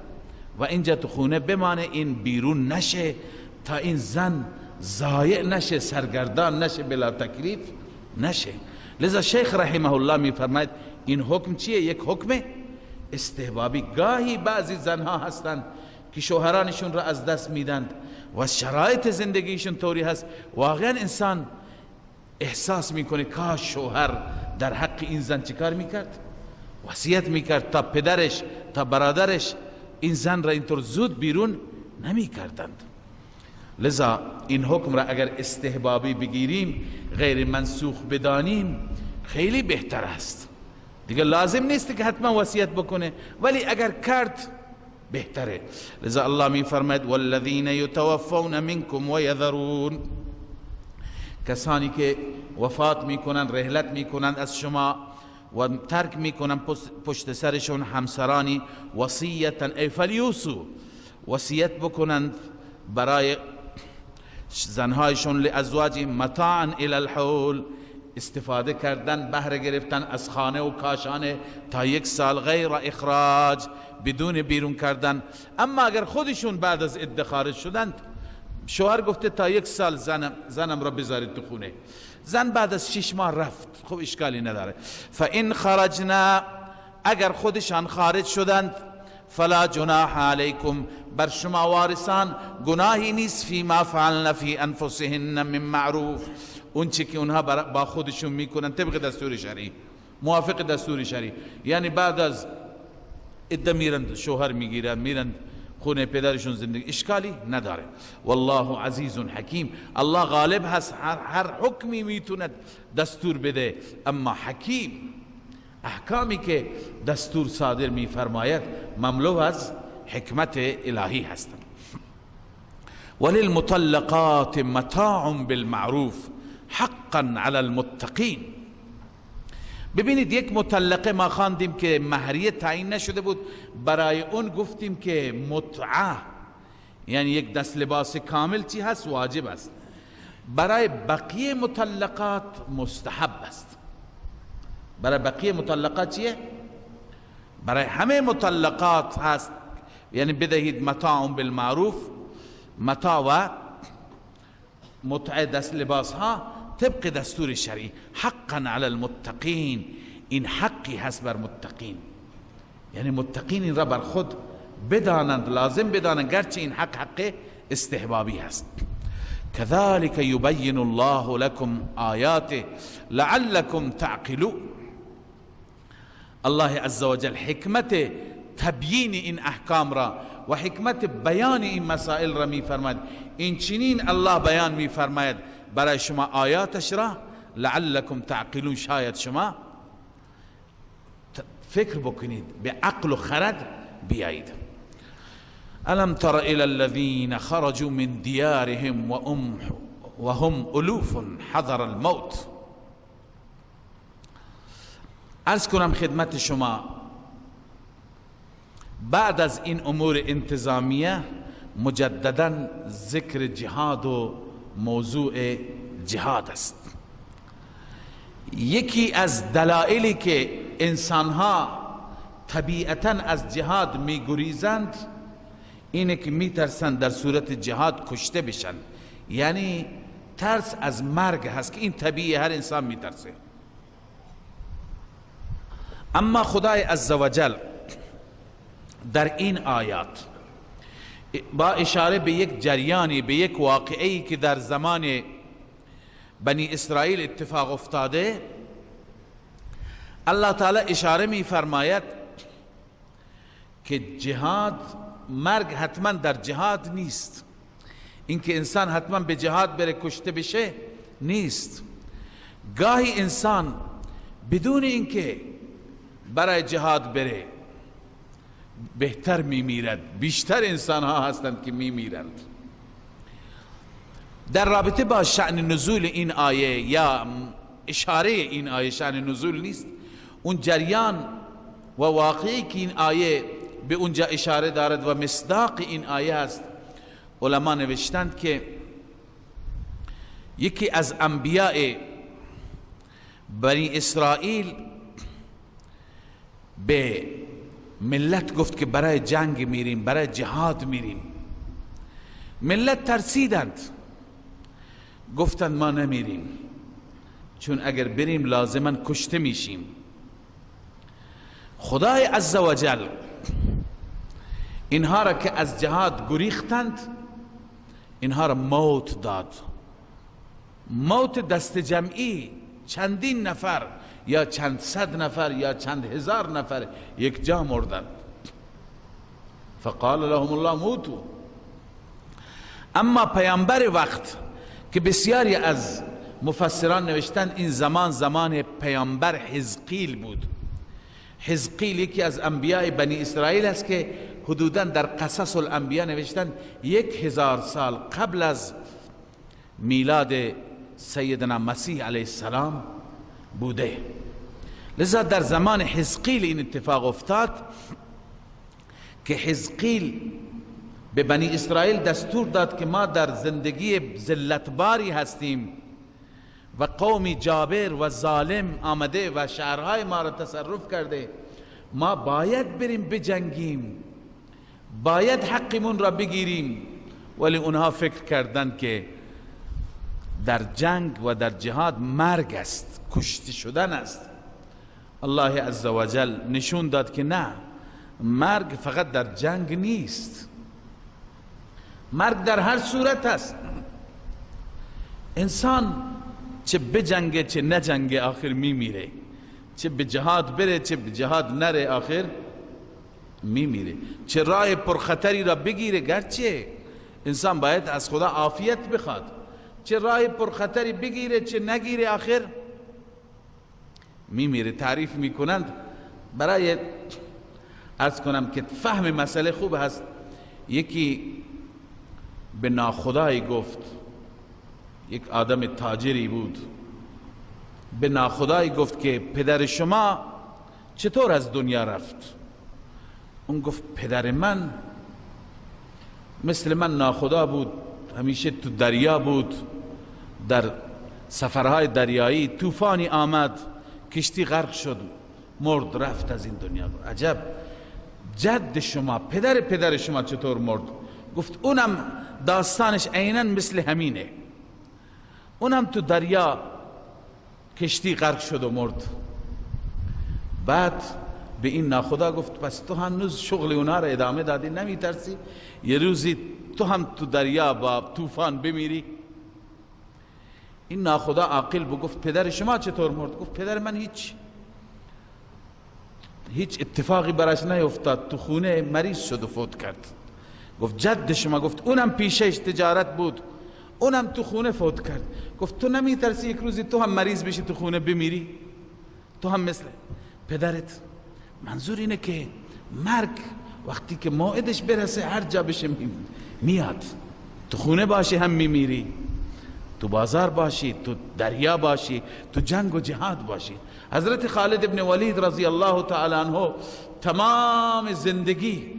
و اینجا تو خونه بمانه، این بیرون نشه تا این زن ضایع نشه، سرگردان نشه، بلا تکلیف نشه. لذا شیخ رحمه الله میفرماید این حکم چیه؟ یک حکم استحبابی. گاهی بعضی زنها هستند که شوهرانشون را از دست میدند و شرایط زندگیشون طوری هست، واقعا انسان احساس میکنه کاش شوهر در حق این زن چیکار میکرد؟ وصیت میکرد تا پدرش، تا برادرش، این زن را اینطور زود بیرون نمی کردند. لذا این حکم را اگر استحبابی بگیریم، غیر منسوخ بدانیم، خیلی بهتر است. دیگه لازم نیست که حتما وصیت بکنه، ولی اگر کرد بهتره. لذا الله می فرماید والذین یتوفون منکم و یذرون، کسانی که وفات میکنن، رحلت میکنن از شما و ترک میکنن پشت سرشون همسرانی، وصیتا ای فلیوصوا، وصیت بکنند برای زنهایشون، لازواج متاعا الی الحول، استفاده کردن، بهره گرفتن از خانه و کاشانه تا یک سال، غیر اخراج، بدون بیرون کردن. اما اگر خودشون بعد از عده خارج شدند، شوهر گفته تا یک سال زنم را بذارید تو خونه، زن بعد از 6 ماه رفت، خب اشکالی نداره. فإن خرجنا، اگر خودشان خارج شدند، فلا جناح علیکم، بر شما وارثان گناهی نیست، فیما فعلن فی انفسهن من معروف، اون چی که اونها با خودشون میکنن طبق دستور شرعی، موافق دستور شرعی. یعنی بعد از عده میرند، شوهر میگیرن، میرند خونه پدرشون زندگی، اشکالی نداره. والله عزیز حکیم، الله غالب هست، هر حکمی میتوند دستور بده، اما حکیم، احکامی که دستور صادر میفرماید مملو از حکمت الهی هستند. وللمطلقات متاع بالمعروف حقا علی المتقین. ببینید یک مطلقه ما خواندیم که مهریه تعیین نشده بود، برای اون گفتیم که متعه یعنی یک دست لباس کامل چی هست؟ واجب است. برای بقیه مطلقات مستحب است. برای بقیه مطلقات چیه؟ برای همه مطلقات هست، یعنی بدهید متاع بالمعروف، متاع و متعه دست لباس ها طبق دستور شرعی. حقا علی المتقین، این حقی هست بر متقین، یعنی متقین این را بر خود بدانند، لازم بدانند، گرچه این حق حق استحبابی هست. كذلك يبين الله لكم آیاته لعلكم تعقلون. الله عز وجل حکمت تبیین این احکام را و حکمت بیان این مسائل را می فرماید. این چنین الله بیان می فرماید برای شما آیاتش را، لعلکم تعقلون، شاید شما فکر بکنید، به عقل و خرد بیایید. الم تر الى الذين خرجوا من دیارهم وهم الوف حذر الموت. عرض کنم خدمت شما بعد از این امور انتظامیه مجددا ذکر جهاد و موضوع جهاد است. یکی از دلایلی که انسانها طبیعتا از جهاد میگریزند اینه که میترسند در صورت جهاد کشته بشن، یعنی ترس از مرگ هست که این طبیعی، هر انسان میترسه. اما خدای عزوجل در این آیات با اشاره به یک جریانی، به یک واقعی که در زمان بنی اسرائیل اتفاق افتاده، الله تعالی اشاره می فرماید که جهاد، مرگ حتما در جهاد نیست، اینکه انسان حتما به جهاد بره کشته بشه نیست. گاهی انسان بدون اینکه برای جهاد بره بهتر میمیرد، بیشتر انسان ها هستند که میمیرند. در رابطه با شأن نزول این آیه یا اشاره این آیه، شأن نزول نیست، اون جریان و واقعی که این آیه به اونجا اشاره دارد و مصداق این آیه است، علما نوشتند که یکی از انبیاء بنی اسرائیل به ملت گفت که برای جنگ میریم، برای جهاد میریم. ملت ترسیدند، گفتند ما نمیریم، چون اگر بریم لازما کشته میشیم. خدای عزوجل اینها را که از جهاد گریختند اینها را موت داد، موت دست جمعی، چندین نفر یا چند صد نفر یا چند هزار نفر یک جا مردند. فقال لهم الله موتوا. اما پیامبر وقت که بسیاری از مفسران نوشتن این زمان زمان پیامبر حزقیل بود. حزقیل یکی از انبیاء بنی اسرائیل است که حدوداً در قصص الانبیاء نوشتن 1000 سال قبل از میلاد سیدنا مسیح علیه السلام بوده. لذا در زمان حزقیل این اتفاق افتاد که حزقیل به بنی اسرائیل دستور داد که ما در زندگی ذلتباری هستیم و قومی جابر و ظالم آمده و شهرهای ما را تصرف کرده، ما باید بریم بجنگیم، باید حقمون را بگیریم. ولی اونها فکر کردند که در جنگ و در جهاد مرگ است، کشته شدن است. الله عزوجل نشون داد که نه، مرگ فقط در جنگ نیست، مرگ در هر صورت است. انسان چه بجنگه چه نجنگه آخر میمیره، چه به جهاد بره چه به جهاد نره آخر میمیره، چه راه پرخطری را بگیره، گرچه انسان باید از خدا عافیت بخواد، چه راه پرخطری بگیره چه نگیره آخر میمیره. تعریف میکنند، برای عرض کنم که فهم مسئله خوب هست، یکی به ناخدایی گفت، یک آدم تاجری بود، به ناخدایی گفت که پدر شما چطور از دنیا رفت؟ اون گفت پدر من مثل من ناخدا بود، همیشه تو دریا بود، در سفرهای دریایی طوفانی آمد، کشتی غرق شد، مرد، رفت از این دنیا. عجب، جد شما، پدر پدر شما چطور مرد؟ گفت اونم داستانش عیناً مثل همینه، اونم تو دریا کشتی غرق شد و مرد. بعد به این ناخدا گفت پس تو هنوز شغل اونا را ادامه دادی، نمیترسی یه روزی تو هم تو دریا با طوفان بمیری؟ این ناخدا عاقل بود، گفت پدر شما چطور مرد؟ گفت پدر من هیچ اتفاقی براش نیفتاد، تو خونه مریض شد و فوت کرد. گفت جد شما؟ گفت اونم پیشش تجارت بود، اونم تو خونه فوت کرد. گفت تو نمیترسی یک روزی تو هم مریض بشی تو خونه بمیری، تو هم مثل پدرت؟ منظور اینه که مرگ وقتی که موعدش برسه هر جا بشه میاد، تو خونه باشی هم میمیری، تو بازار باشی، تو دریا باشی، تو جنگ و جهاد باشی. حضرت خالد ابن ولید رضی الله تعالی عنه تمام زندگی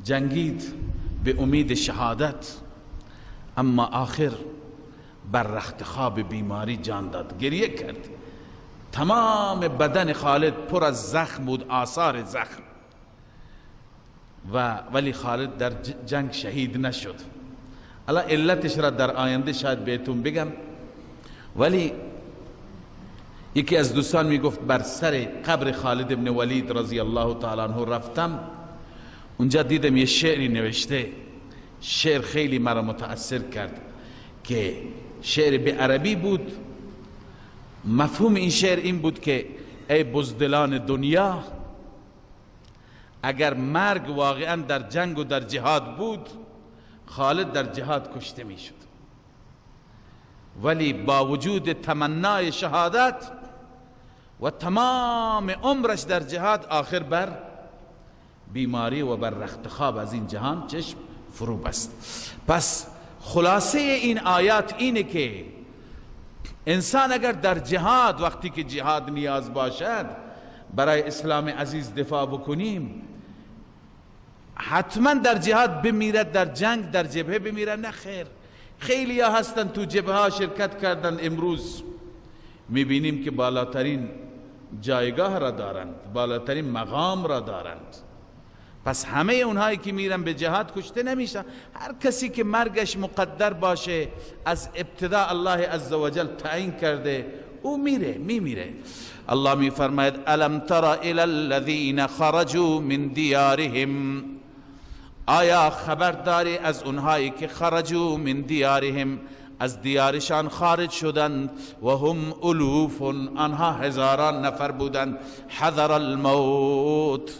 جنگید به امید شهادت، اما آخر بر رخت خواب بیماری جان داد، گریه کرد. تمام بدن خالد پر از زخم بود، آثار زخم، و ولی خالد در جنگ شهید نشد. الان علتش را در آینده شاید بهتون بگم. ولی یکی از دوستان میگفت بر سر قبر خالد ابن ولید رضی الله تعالی عنه رفتم، اونجا دیدم یه شعری نوشته، شعر خیلی مرا متاثر کرد که شعر به عربی بود. مفهوم این شعر این بود که ای بزدلان دنیا، اگر مرگ واقعا در جنگ و در جهاد بود، خالد در جهاد کشته میشد، ولی با وجود تمنای شهادت و تمام عمرش در جهاد، آخر بر بیماری و بر رخت خواب از این جهان چشم فرو بست. پس خلاصه این آیات اینه که انسان اگر در جهاد، وقتی که جهاد نیاز باشد، برای اسلام عزیز دفاع بکنیم، حتما در جهاد بمیرد، در جنگ در جبهه بمیرد؟ نه خیر. خیلی ها هستن تو جبهه ها شرکت کردن، امروز میبینیم که بالاترین جایگاه را دارند، بالاترین مقام را دارند. پس همه اونهایی که میرن به جهاد کشته نمیشن. هر کسی که مرگش مقدر باشه، از ابتدا الله عزوجل تعیین کرده، او میره، میمیره. الله میفرماید الم تر الی الذین خرجوا من دیارهم، آیا خبر داری از اونهایی که خرجوا من دیارهم، از دیارشان خارج شدند، و هم الوف، آنها هزاران نفر بودند، حذر الموت،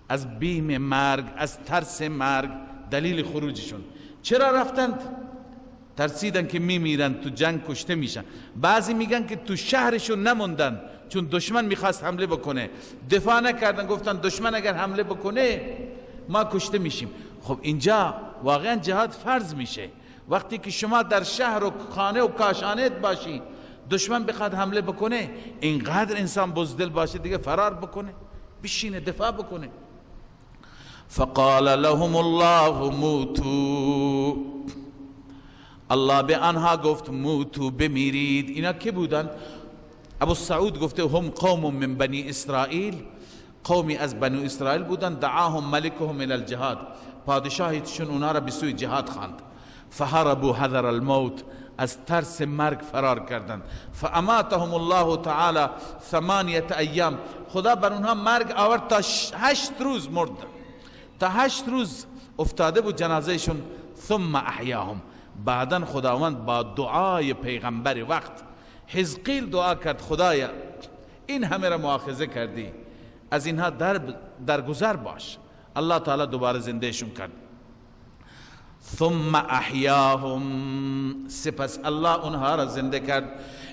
از بیم مرگ، از ترس مرگ، دلیل خروجشون. چرا رفتند؟ ترسیدن که میمیرن، تو جنگ کشته میشن. بعضی میگن که تو شهرشون نموندن چون دشمن میخواست حمله بکنه، دفاع نکردن، گفتن دشمن اگر حمله بکنه ما کشته میشیم. خب اینجا واقعا جهاد فرض میشه. وقتی که شما در شهر و خانه و کاشانت باشی، دشمن بخواد حمله بکنه، اینقدر انسان بزدل باشه دیگه فرار بکنه، بشینه دفاع بکنه. فقال لهم الله موتوا، الله به آنها گفت موتو، بمیرید. اینا که بودن؟ ابو سعود گفته هم قوم من بنی اسرائیل، قومی از بنی اسرائیل بودن. دعاهم ملکهم الى الجهاد، پادشاهشون اونا را به سوی جهاد خواند. فهربوا حذر الموت، از ترس مرگ فرار کردند. فاماتهم الله تعالی 8 ایام، خدا بر اونها مرگ آورد تا 8 روز مرد، تا 8 روز افتاده بود جنازهشون. ثم احیاهم، بعدا خداوند با دعای پیغمبر وقت حزقیل دعا کرد، خدایا این همه را مؤاخذه کردی، از اینها درگذر باش. الله تعالی دوباره زندهشون کرد. ثم احیاهم، سپس الله اونها را زنده کرد.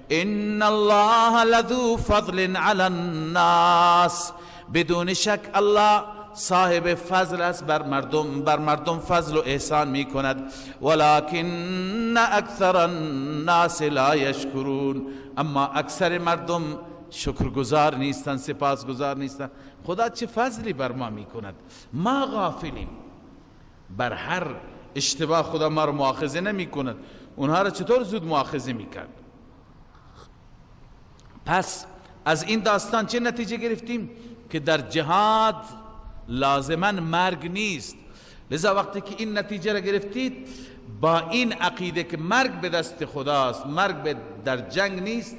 ان الله لذو فضل علی الناس، بدون شک الله صاحب فضل است بر مردم، بر مردم فضل و احسان می کند. ولكن اکثر الناس لا یشکرون، اما اکثر مردم شکرگزار نیستند، سپاسگزار نیستند. خدا چه فضلی بر ما می کند، ما غافلیم. بر هر اشتباه خدا ما رو مؤاخذه نمی کند، اونها را چطور زود مؤاخذه می کرد؟ پس از این داستان چه نتیجه گرفتیم؟ که در جهاد لازما مرگ نیست. لذا وقتی که این نتیجه را گرفتید، با این عقیده که مرگ به دست خداست، مرگ در جنگ نیست،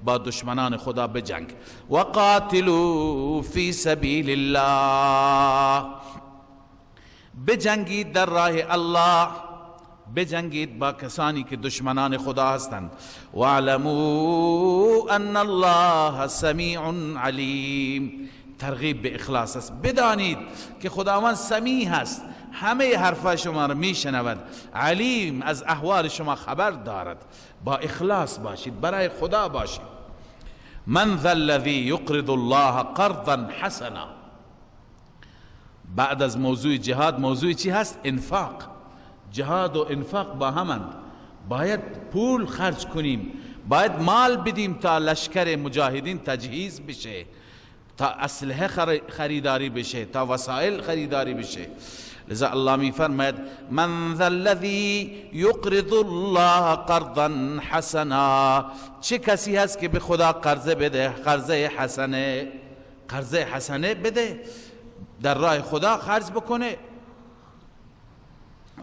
با دشمنان خدا بجنگ. وقاتلوا فی سبیل الله، بجنگید در راه الله، بجنگید با کسانی که دشمنان خدا هستند. واعلموا ان الله سمیع علیم، ترغیب به اخلاص است. بدانید که خداوند سمیع هست، همه حرفای شما را میشنود، علیم، از احوال شما خبر دارد. با اخلاص باشید، برای خدا باشید. من ذا الذی یقرض الله قرضا حسنا. بعد از موضوع جهاد موضوع چی هست؟ انفاق. جهاد و انفاق با همند. باید پول خرج کنیم، باید مال بدیم تا لشکر مجاهدین تجهیز بشه، تا اسلحه خریداری بشه، تا وسایل خریداری بشه. لذا الله می فرماید من ذا الذی یقرض الله قرضا حسنا، چه کسی هست که به خدا قرض بده، قرض حسنه، قرض حسنه بده، در راه خدا خرج بکنه.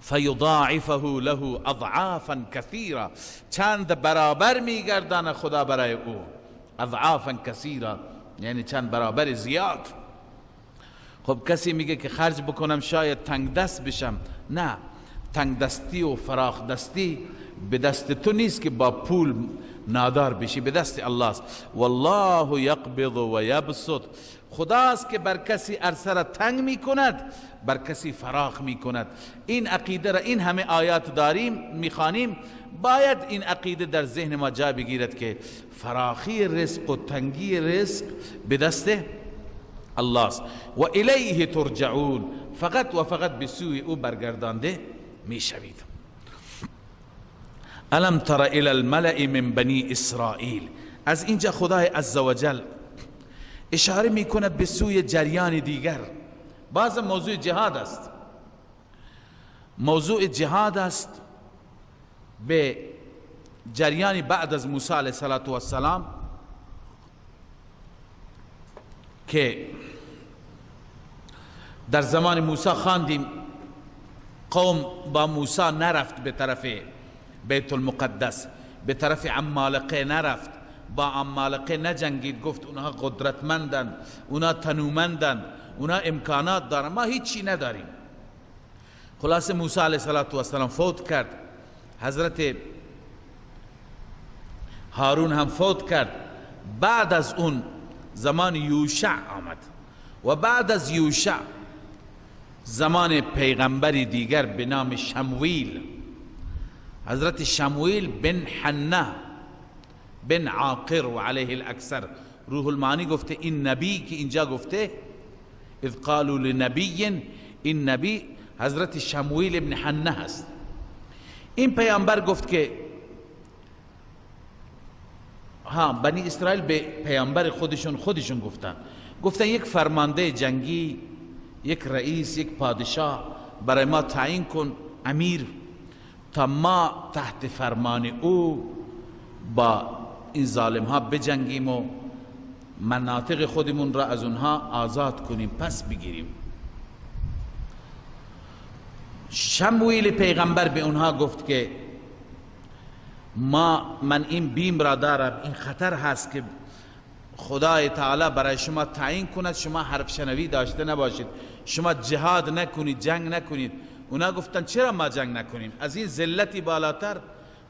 فیضاعفه له اضعافا کثیرا، چند برابر میگردانه خدا برای او. اضعافا کثیرا یعنی چند برابر زیاد. خب کسی میگه که خرج بکنم شاید تنگ دست بشم. نه، تنگ دستی و فراخ دستی به دست تو نیست که با پول نادار بشی، به دست الله است. والله یقبض و یبسط، خداست که بر کسی عرصه را تنگ میکند، بر کسی فراخ میکند. این عقیده را، این همه آیات داریم میخوانیم، باید این عقیده در ذهن ما جا بگیرد که فراخی رزق و تنگی رزق به دست الله است. و الیه ترجعون، فقط و فقط به سوی او برگردانده میشوید. الم تر الی الملأ من بنی اسرائیل. از اینجا خدای عزوجل اشاره میکند به سوی جریان دیگر. باز موضوع جهاد است، موضوع جهاد است به جریان بعد از موسی علیه السلام که در زمان موسی خواندیم قوم با موسی نرفت به طرف بیت المقدس، به طرف عمالقه نرفت، با عمالقه نجنگید، گفت اونها قدرتمندند، اونها تنومندند، اونها امکانات دارن، ما هیچی نداریم. خلاص موسی علیه السلام فوت کرد، حضرت هارون هم فوت کرد. بعد از اون زمان یوشع آمد. و بعد از یوشع زمان پیغمبری دیگر به نام شمویل، حضرت شمویل بن حنه بن عاقر و علیه الاکثر. روح المعانی گفته این نبی که اینجا گفته اذ قالوا لنبی، این نبی حضرت شمویل بن حنه هست. این پیامبر گفت که ها، بنی اسرائیل به پیامبر خودشون گفتن یک فرمانده جنگی، یک رئیس، یک پادشاه برای ما تعیین کن، امیر، تا ما تحت فرمان او با این ظالم ها بجنگیم و مناطق خودمون را از اونها آزاد کنیم، پس بگیریم. شمویل پیغمبر به اونها گفت که من این بیم را دارم، این خطر هست که خدای تعالی برای شما تعیین کند شما حرف شنوی داشته نباشید، شما جهاد نکنید، جنگ نکنید. اونا گفتن چرا ما جنگ نکنیم؟ از این ذلتی بالاتر،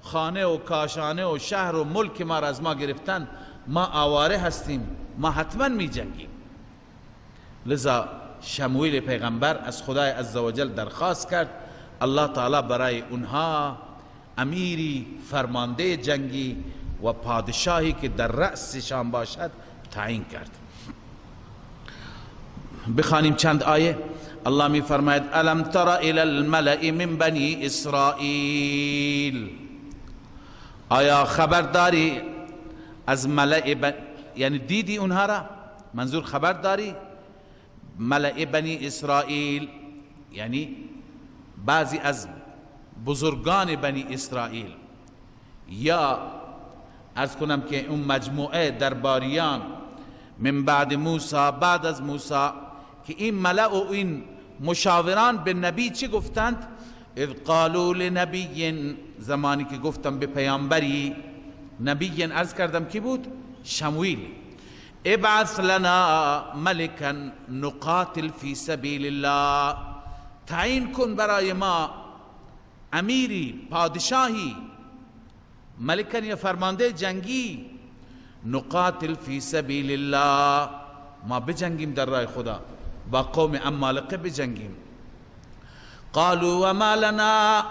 خانه و کاشانه و شهر و ملک ما را از ما گرفتن، ما آواره هستیم، ما حتما می جنگیم. لذا شمویل پیغمبر از خدای عزوجل درخواست کرد الله تعالی برای اونها امیری، فرمانده جنگی و پادشاهی که در رأسشان باشد تعیین کرد. بخوانیم چند آیه. الله می فرماید الم تر الی الملأ من بنی اسرائیل، آیا خبر داری از ملأ یعنی دیدی اونها را، منظور خبر داری ملأ بنی اسرائیل یعنی بعضی از بزرگان بنی اسرائیل، یا عرض کنم که اون مجموعه درباریان من بعد موسی، بعد از موسی، که این ملأ و این مشاوران به نبی چی گفتند؟ اذ قالوا لنبی، زمانی که گفتم به پیامبری، نبی عرض کردم کی بود؟ شمویل. ابعث لنا ملکا نقاتل فی سبیل الله، تعیین کن برای ما امیری، پادشاهی، ملکن یا فرمانده جنگی، نقاتل فی سبیل الله، ما بجنگیم در راه خدا، با قوم عمالقه بجنگیم. قالوا وما لنا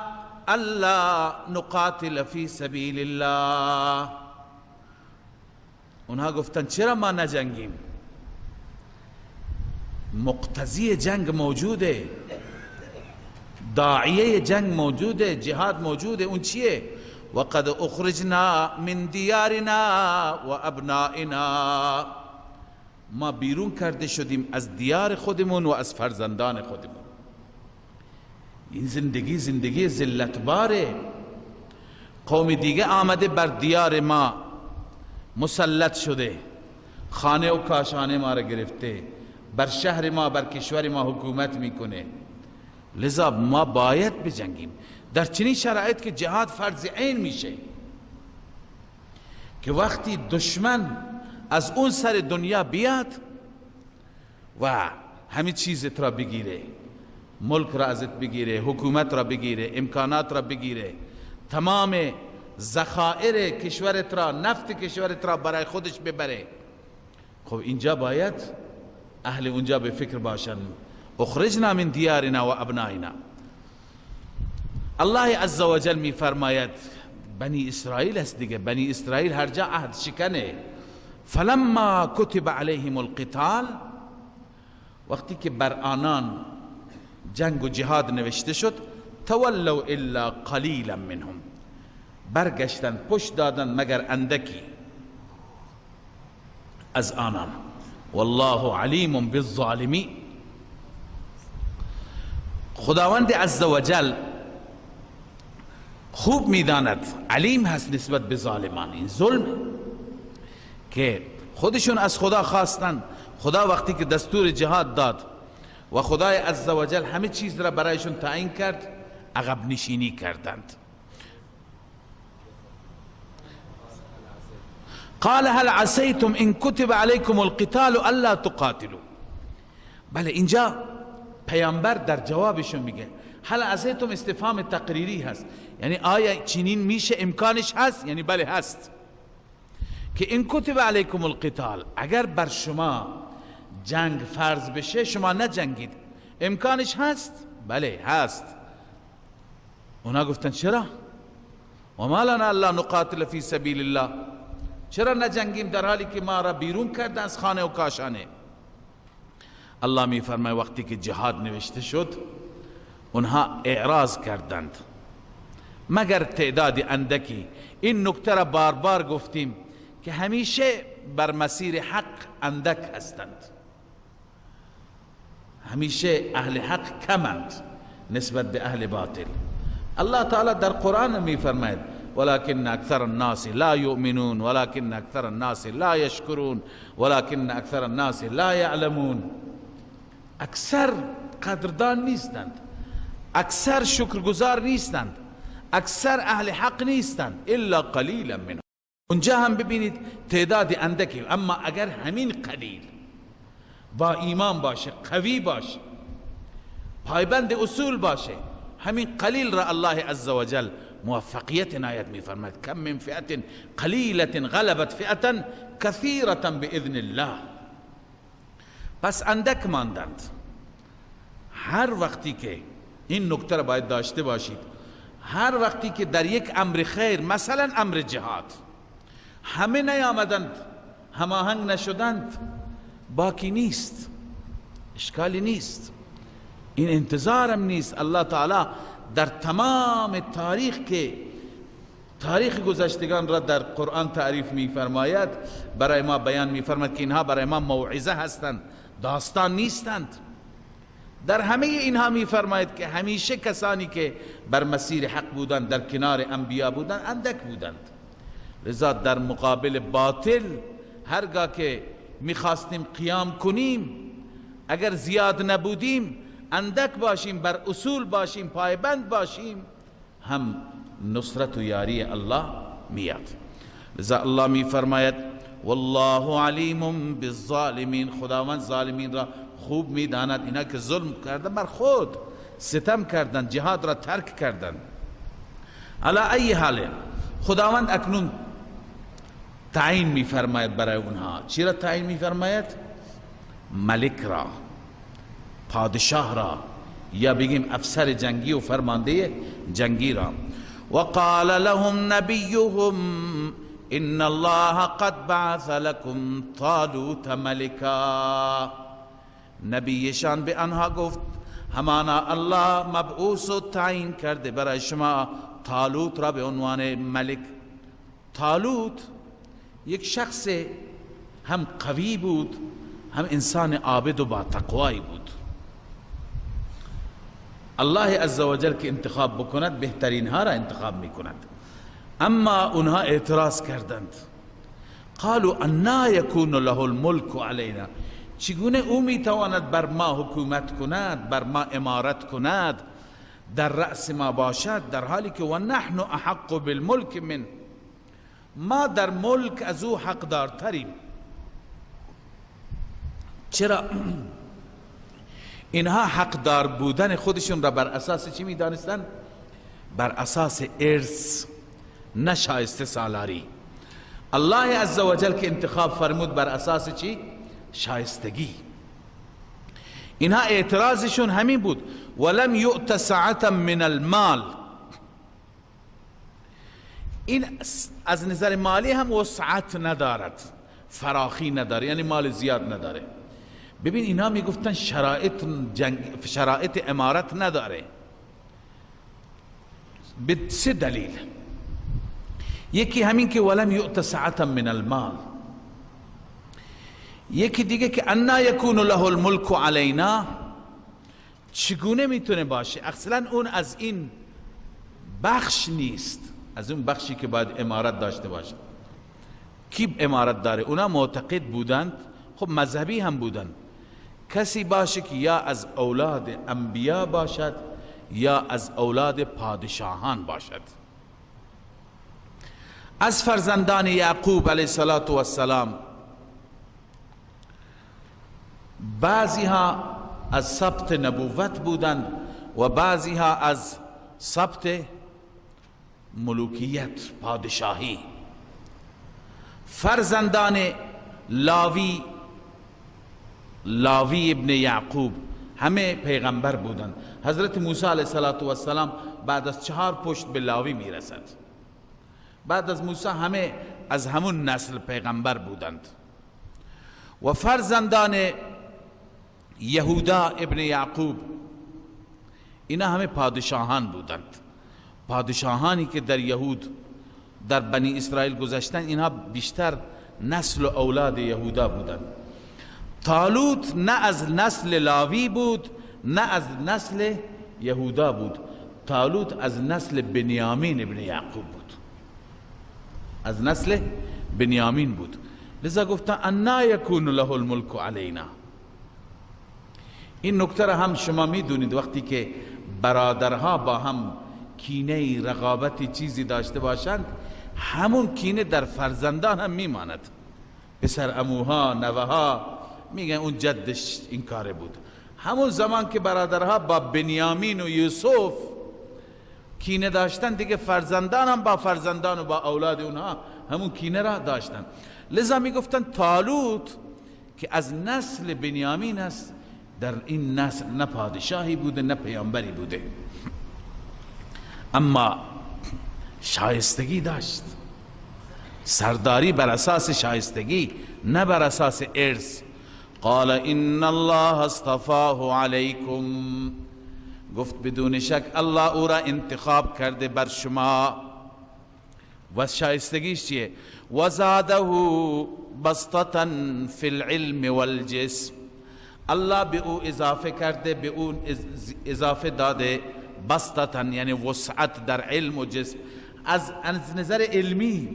الا نقاتل فی سبیل الله، اونها گفتن چرا ما نجنگیم؟ مقتضی جنگ موجوده، داعیه جنگ موجوده، جهاد موجوده. اون چیه؟ وقد اخرجنا من دیارنا و ابنائنا، ما بیرون کرده شدیم از دیار خودمون و از فرزندان خودمون. این زندگی زندگی ذلتباره. قوم دیگه آمده بر دیار ما مسلط شده، خانه و کاشانه ما را گرفته، بر شهر ما، بر کشور ما حکومت میکنه، لذا ما باید بجنگیم. در چنین شرایط که جهاد فرض عین میشه، که وقتی دشمن از اون سر دنیا بیاد و همه چیزت را بگیره، ملک را ازت بگیره، حکومت را بگیره، امکانات را بگیره، تمام ذخایر کشورت را، نفت کشورت را برای خودش ببره، خب اینجا باید اهل اونجا به فکر باشن. اخرجنا من دیارنا و ابنائنا. الله عزوجل می فرماید بنی اسرائیل است دیگه، بنی اسرائیل هر جا عهد شکنه. فلما کتب علیهم القتال، وقتی که بر آنان جنگ و جهاد نوشته شد، تولوا الا قلیلا منهم، برگشتن، پشت دادن مگر اندکی از آنان. والله علیم بالظالمین. خداوند عزوجل خوب میداند، علیم هست نسبت به ظالمان. این ظلم که خودشون از خدا خواستن، خدا وقتی که دستور جهاد داد و خدای عزوجل همه چیز را برایشون تعیین کرد، عقب نشینی کردند. قال هل عسیتم ان کتب علیکم القتال الا تقاتلوا. بله، اینجا پیامبر در جوابشون میگه هل عسیتم استفهام تقریری هست، یعنی آیا چنین میشه، امکانش هست؟ یعنی بله هست که این کتب علیکم القتال، اگر بر شما جنگ فرض بشه شما نجنگید. امکانش هست؟ بله هست. اونا گفتن چرا؟ و ما لنا الا نقاتل فی سبیل الله، چرا نجنگیم در حالی که ما را بیرون کرده از خانه و کاشانه؟ الله می فرماید وقتی که جهاد نوشته شد اونها اعراض کردند، مگر تعداد اندکی. این نکته را بار بار گفتیم که همیشه بر مسیر حق اندک هستند، همیشه اهل حق کمند نسبت به اهل باطل. الله تعالی در قرآن می فرماید ولكن اکثر الناس لا یؤمنون ولكن اکثر الناس لا یشکرون ولكن اکثر الناس لا یعلمون. اکثر قدردان نیستند، اکثر شکرگزار نیستند، اکثر اهل حق نیستند، الا قلیلا منهم. اونجا هم ببینید تعداد اندکی، اما اگر همین قلیل با ایمان باشه، قوی باشه، پایبند اصول باشه، همین قلیل را الله عزوجل موفقیت عنایت میفرماید. کم من فئة قلیلة غلبت فئة کثیرة باذن الله. پس اندک ماندند. هر وقتی که این نکته را باید داشته باشید، هر وقتی که در یک امر خیر، مثلا امر جهاد، همه نیامدند، هماهنگ نشدند، باکی نیست، اشکالی نیست، این انتظارم نیست. الله تعالی در تمام تاریخ که تاریخ گذشتگان را در قرآن تعریف می‌فرماید، برای ما بیان می‌فرماید که اینها برای ما موعظه هستند، داستان نیستند. در همه اینها می‌فرماید که همیشه کسانی که بر مسیر حق بودند، در کنار انبیا بودند، اندک بودند. لذا در مقابل باطل هرگاه که میخواستیم قیام کنیم، اگر زیاد نبودیم، اندک باشیم، بر اصول باشیم، پایبند باشیم، هم نصرت و یاری الله میاد. لذا الله میفرماید والله علیم بالظالمین، خداوند ظالمین را خوب میداند. اینا که ظلم کردن بر خود، ستم کردن، جهاد را ترک کردن. علی ای حال خداوند اکنون تعیین میفرماید برای اونها. چی را تعیین میفرماید؟ ملک را، پادشاه را، یا بگیم افسر جنگی و فرمانده جنگی را. وقال لهم نبیهم ان الله قد بعث لكم طالوت ملکا. نبیشان به آنها گفت همانا الله مبعوث و تعیین کرده برای شما طالوت را به عنوان ملک. طالوت یک شخص هم قوی بود، هم انسان عابد و با تقوایی بود. الله عزوجل که انتخاب بکند بهترین ها را انتخاب میکند. اما اونها اعتراض کردند، قالوا انا یکون له الملک علینا، چگونه او میتواند بر ما حکومت کند، بر ما امارت کند، در رأس ما باشد، در حالی که و نحن احق بالملک من، ما در ملک از او حقدارتریم. چرا اینها حقدار بودن خودشون را بر اساس چی میدانستن؟ بر اساس ارث، نه شایسته سالاری. الله عزوجل که انتخاب فرمود بر اساس چی؟ شایستگی. اینها اعتراضشون همین بود. ولم یؤت سعة من المال، این از نظر مالی هم وسعت ندارد، فراخی نداره، یعنی مال زیاد نداره. ببین اینا میگفتن شرایط جنگ، شرایط امارت نداره، به سه دلیل. یکی همین که ولم یؤت سعة من المال، یکی دیگه که انا یکون له الملک علینا، چگونه میتونه باشه؟ اصلا اون از این بخش نیست، از اون بخشی که باید امارت داشته باشه. کی امارت داره؟ اونا معتقد بودند، خب مذهبی هم بودند، کسی باشه که یا از اولاد انبیا باشد یا از اولاد پادشاهان باشد. از فرزندان یعقوب علیه السلام بعضی ها از سبط نبوت بودند و بعضی ها از سبط ملوکیت، پادشاهی. فرزندان لاوی لاوی ابن یعقوب همه پیغمبر بودند. حضرت موسی علیه السلام بعد از 4 پشت به لاوی میرسد. بعد از موسی همه از همون نسل پیغمبر بودند. و فرزندان یهودا ابن یعقوب اینا همه پادشاهان بودند. پادشاهانی که در یهود در بنی اسرائیل گذشتن، اینها بیشتر نسل و اولاد یهودا بودند. طالوت نه از نسل لاوی بود، نه از نسل یهودا بود. طالوت از نسل بنیامین ابن یعقوب بود، از نسل بنیامین بود. لذا گفتن انا یکون له الملک علینا. این نکته را هم شما میدونید، وقتی که برادرها با هم کینه، رقابتی، چیزی داشته باشند، همون کینه در فرزندان هم میماند. پسر عموها، نوه‌ها میگن اون جدش این کاره بود. همون زمان که برادرها با بنیامین و یوسف کینه داشتن، دیگه فرزندان هم با فرزندان و با اولاد اونها همون کینه را داشتن. لذا میگفتن طالوت که از نسل بنیامین است، در این نسل نه پادشاهی بوده نه پیامبری بوده، اما شایستگی داشت. سرداری بر اساس شایستگی، نه بر اساس ارث. قال ان الله اصطفاه علیکم، گفت بدون شک الله او را انتخاب کرده بر شما. و شایستگیش چیه؟ و زاده بسطة فی العلم والجسم، الله به او اضافه کرده، به او اضافه داده بسطة یعنی وسعت در علم و جسم. از نظر علمی،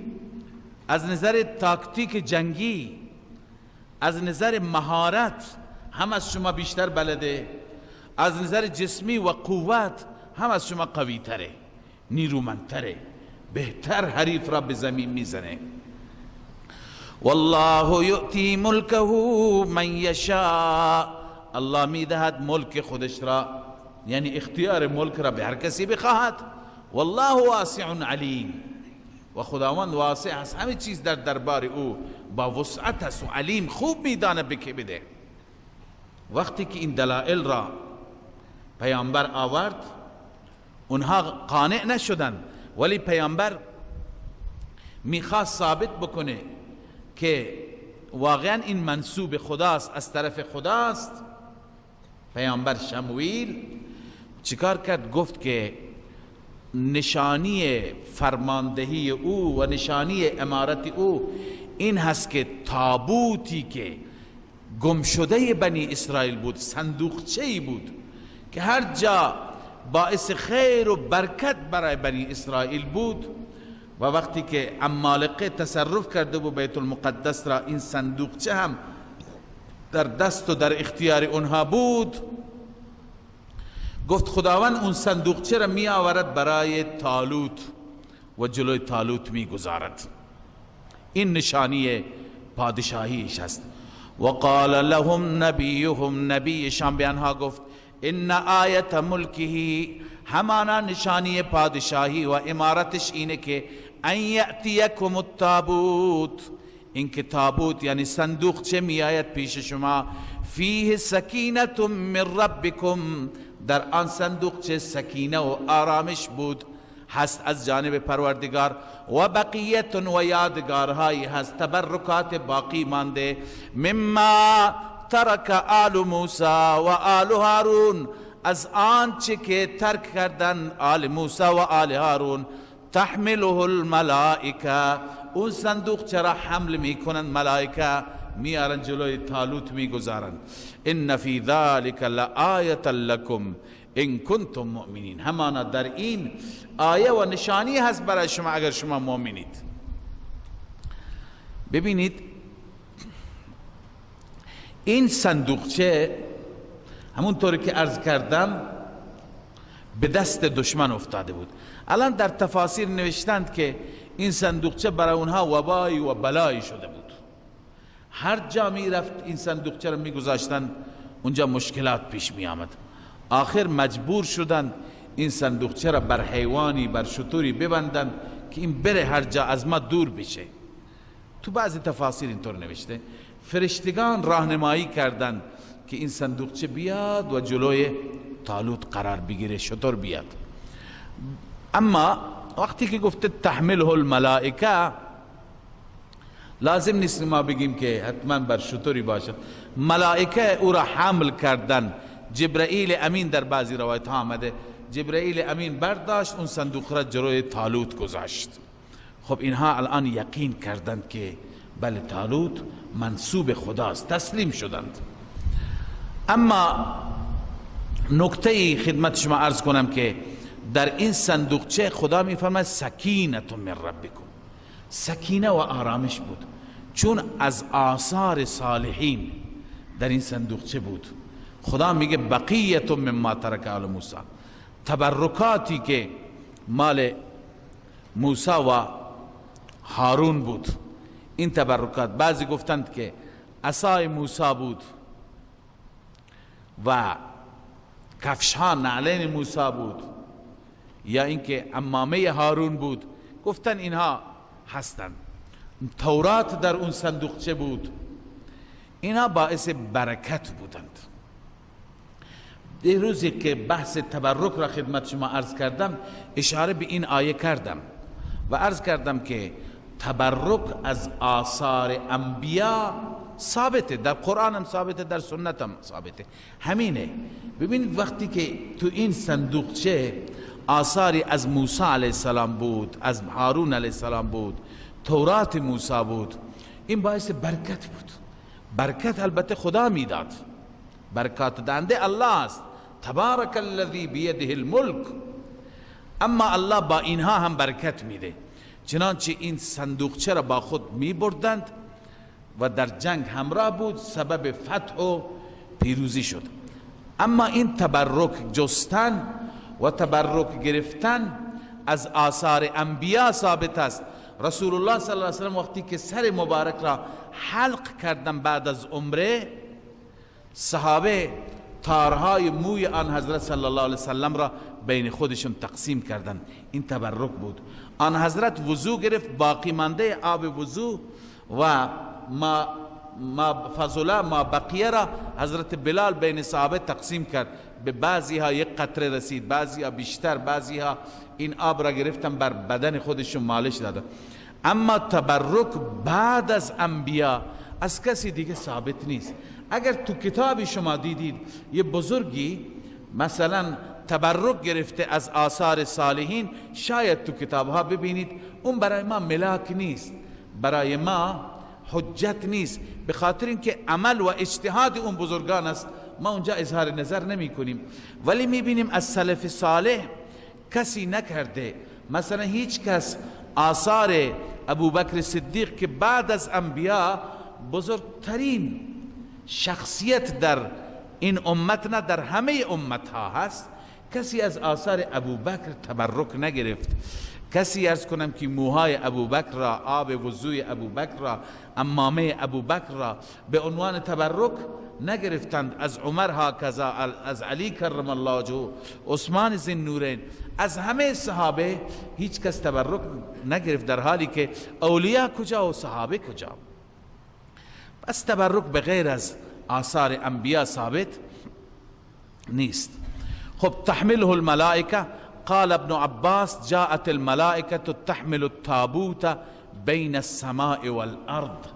از نظر تاکتیک جنگی، از نظر مهارت هم از شما بیشتر بلده، از نظر جسمی و قوت هم از شما قوی تره، نیرومندتره، بهتر حریف را به زمین میزنه. والله یؤتی ملکه من یشاء، الله میدهد ملک خودش را، یعنی اختیار ملک را به هر کسی بخواهد. والله واسع علیم، و خداوند واسع است، همه چیز در دربار او با وسعت است و علیم، خوب میدانه به که بده. وقتی که این دلائل را پیامبر آورد، اونها قانع نشدند، ولی پیامبر میخواست ثابت بکنه که واقعا این منسوب خداست، از طرف خداست. پیامبر شموئیل چیکار کرد؟ گفت که نشانی فرماندهی او و نشانی امارت او این هست که تابوتی که گم شده بنی اسرائیل بود، صندوقچه‌ای بود که هر جا باعث خیر و برکت برای بنی اسرائیل بود، و وقتی که عمالقه تصرف کرده بود بیت المقدس را، این صندوقچه هم در دست و در اختیار اونها بود. گفت خداوند اون صندوقچه را می آورد برای طالوت و جلوی طالوت می گذارد. این نشانی پادشاهیش است. و قال لهم نبیهم، نبیشان به آنها گفت ان آیت ملکه، همانا نشانی پادشاهی و امارتش اینه که ان یأتیکم التابوت، این که تابوت یعنی صندوقچه می آید پیش شما، فیه سکینة من ربکم، در آن صندوقچه سکینه و آرامش بود هست از جانب پروردگار، و بقیت و یادگارهایی هست، تبرکات باقی مانده، مما ترک آل موسی و آل هارون، از آنچه که ترک کردن آل موسی و آل هارون، تحمله الملائکه، اون صندوق چرا حمل میکنن ملائکه، میارن جلوی طالوت میگذارن. ان فی ذلک لآیة لکم ان کنتم مؤمنین، همانا در این آیه و نشانی هست برای شما اگر شما مؤمنید. ببینید این صندوقچه همونطور که عرض کردم به دست دشمن افتاده بود. الان در تفاسیر نوشتند که این صندوقچه برای اونها وبایی و بلایی شده بود. هر جا می رفت این صندوقچه رو می گذاشتند، اونجا مشکلات پیش می آمد. آخر مجبور شدند این صندوقچه را بر حیوانی، بر شتوری ببندند که این بره هر جا از ما دور بشه. تو بعضی تفاسیر اینطور نوشته. فرشتگان راهنمایی کردند که این صندوقچه بیاد و جلوی طالوت قرار بگیره، شتر بیاد. اما وقتی که گفته تحمله الملائکه، لازم نیست ما بگیم که حتما بر شتری باشد. ملائکه او را حمل کردن. جبرائیل امین در بعضی روایت ها آمده، جبرائیل امین برداشت اون صندوق را جلوی طالوت گذاشت. خب اینها الان یقین کردند که بله طالوت منسوب خداست، تسلیم شدند. اما نکته خدمت شما عرض کنم که در این صندوقچه خدا میفرماید سکینة من ربکم، سکینه و آرامش بود، چون از آثار صالحین در این صندوقچه بود. خدا میگه بقیة مما ترک آل موسی، تبرکاتی که مال موسی و هارون بود، این تبرکات. بعضی گفتند که عصای موسی بود و کفشها نعلین موسی بود، یا اینکه عمامه هارون بود. گفتن اینها هستند. تورات در اون صندوقچه بود. اینها باعث برکت بودند. روزی که بحث تبرک را خدمت شما عرض کردم، اشاره به این آیه کردم و عرض کردم که تبرک از آثار انبیا ثابته، در قرآن هم ثابته، در سنت هم ثابته. همینه. ببینید وقتی که تو این صندوقچه آثاری از موسی علیه السلام بود، از هارون علیه السلام بود، تورات موسی بود، این باعث برکت بود. برکت البته خدا میداد، برکات دهنده الله است، تبارک الذی بیده الملک. اما الله با اینها هم برکت میده. چنانچه این صندوقچه را با خود میبردند و در جنگ همراه بود، سبب فتح و پیروزی شد. اما این تبرک جستن و تبرک گرفتن از آثار انبیا ثابت است. رسول الله صلی الله علیه وسلم وقتی که سر مبارک را حلق کردن بعد از عمره، صحابه تارهای موی آن حضرت صلی الله علیه وسلم را بین خودشون تقسیم کردند. این تبرک بود. آن حضرت وضو گرفت، باقی مانده آب وضو و ما فضله ما بقیه را حضرت بلال بین صحابه تقسیم کرد. به بعضی ها یک قطره رسید، بعضی ها بیشتر، بعضی ها این آب را گرفتن بر بدن خودشون مالش دادن. اما تبرک بعد از انبیا از کسی دیگه ثابت نیست. اگر تو کتاب شما دیدید یه بزرگی مثلا تبرک گرفته از آثار صالحین، شاید تو کتاب ها ببینید، اون برای ما ملاک نیست، برای ما حجت نیست، به خاطر اینکه عمل و اجتهاد اون بزرگان است، ما اونجا اظهار نظر نمی کنیم. ولی می بینیم از سلف صالح کسی نکرده. مثلا هیچ کس آثار ابوبکر صدیق که بعد از انبیا بزرگترین شخصیت در این امت، نه در همه امت ها هست، کسی از آثار ابوبکر تبرک نگرفت. کسی عرض کنم که موهای ابوبکر را، آب وضوی ابوبکر را، عمامه ابوبکر را به عنوان تبرک نگرفتند. از عمر هکذا، از علی کرم الله وجهه، عثمان ذی النورین، از همه صحابه هیچ کس تبرک نگرفت، در حالی که اولیا کجا و صحابه کجا. پس تبرک به غیر از آثار انبیا ثابت نیست. خب تحمله الملائکه. قال ابن عباس جاءت الملائكة تحمل التابوت بین السماء والارض.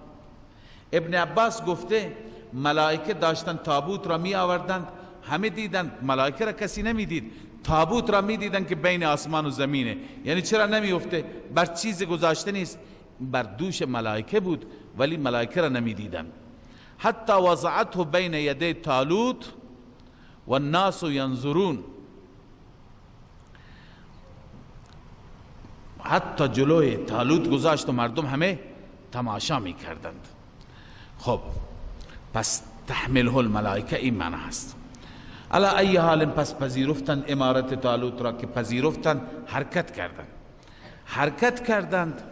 ابن عباس گفته ملائکه داشتن تابوت را می آوردند، همه دیدند، ملائکه را کسی نمی دید، تابوت را می دیدند که بین آسمان و زمینه. یعنی چرا نمی افته؟ بر چیز گذاشته نیست، بر دوش ملائکه بود، ولی ملائکه را نمی دیدند. حتی وضعته بین یدی طالوت والناس ینظرون، حتی جلوی طالوت گذاشت و مردم همه تماشا می کردند. خب پس تحمله الملائکه این معنی هست. علی ای حال پس پذیرفتند امارت طالوت را که پذیرفتند، حرکت کردند، حرکت کردند،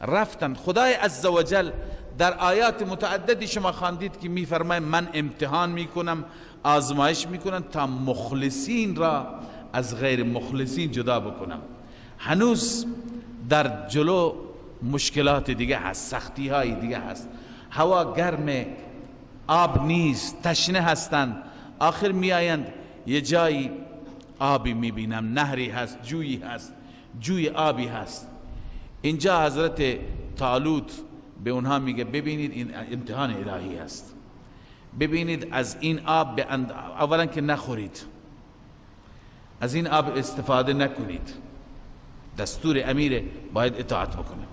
رفتند. خدای عزوجل در آیات متعددی شما خواندید که میفرماید من امتحان میکنم، آزمایش میکنم تا مخلصین را از غیر مخلصین جدا بکنم. هنوز در جلو مشکلات دیگه هست، سختی های دیگه هست. هوا گرم، آب نیست، تشنه هستند. آخر میآیند یه جایی آبی میبینم، نهری هست، جویی هست، جوی آبی هست. اینجا حضرت طالوت به اونها میگه ببینید این امتحان الهی هست، ببینید از این آب اولا که نخورید، از این آب استفاده نکنید، دستور امیر باید اطاعت بکنه.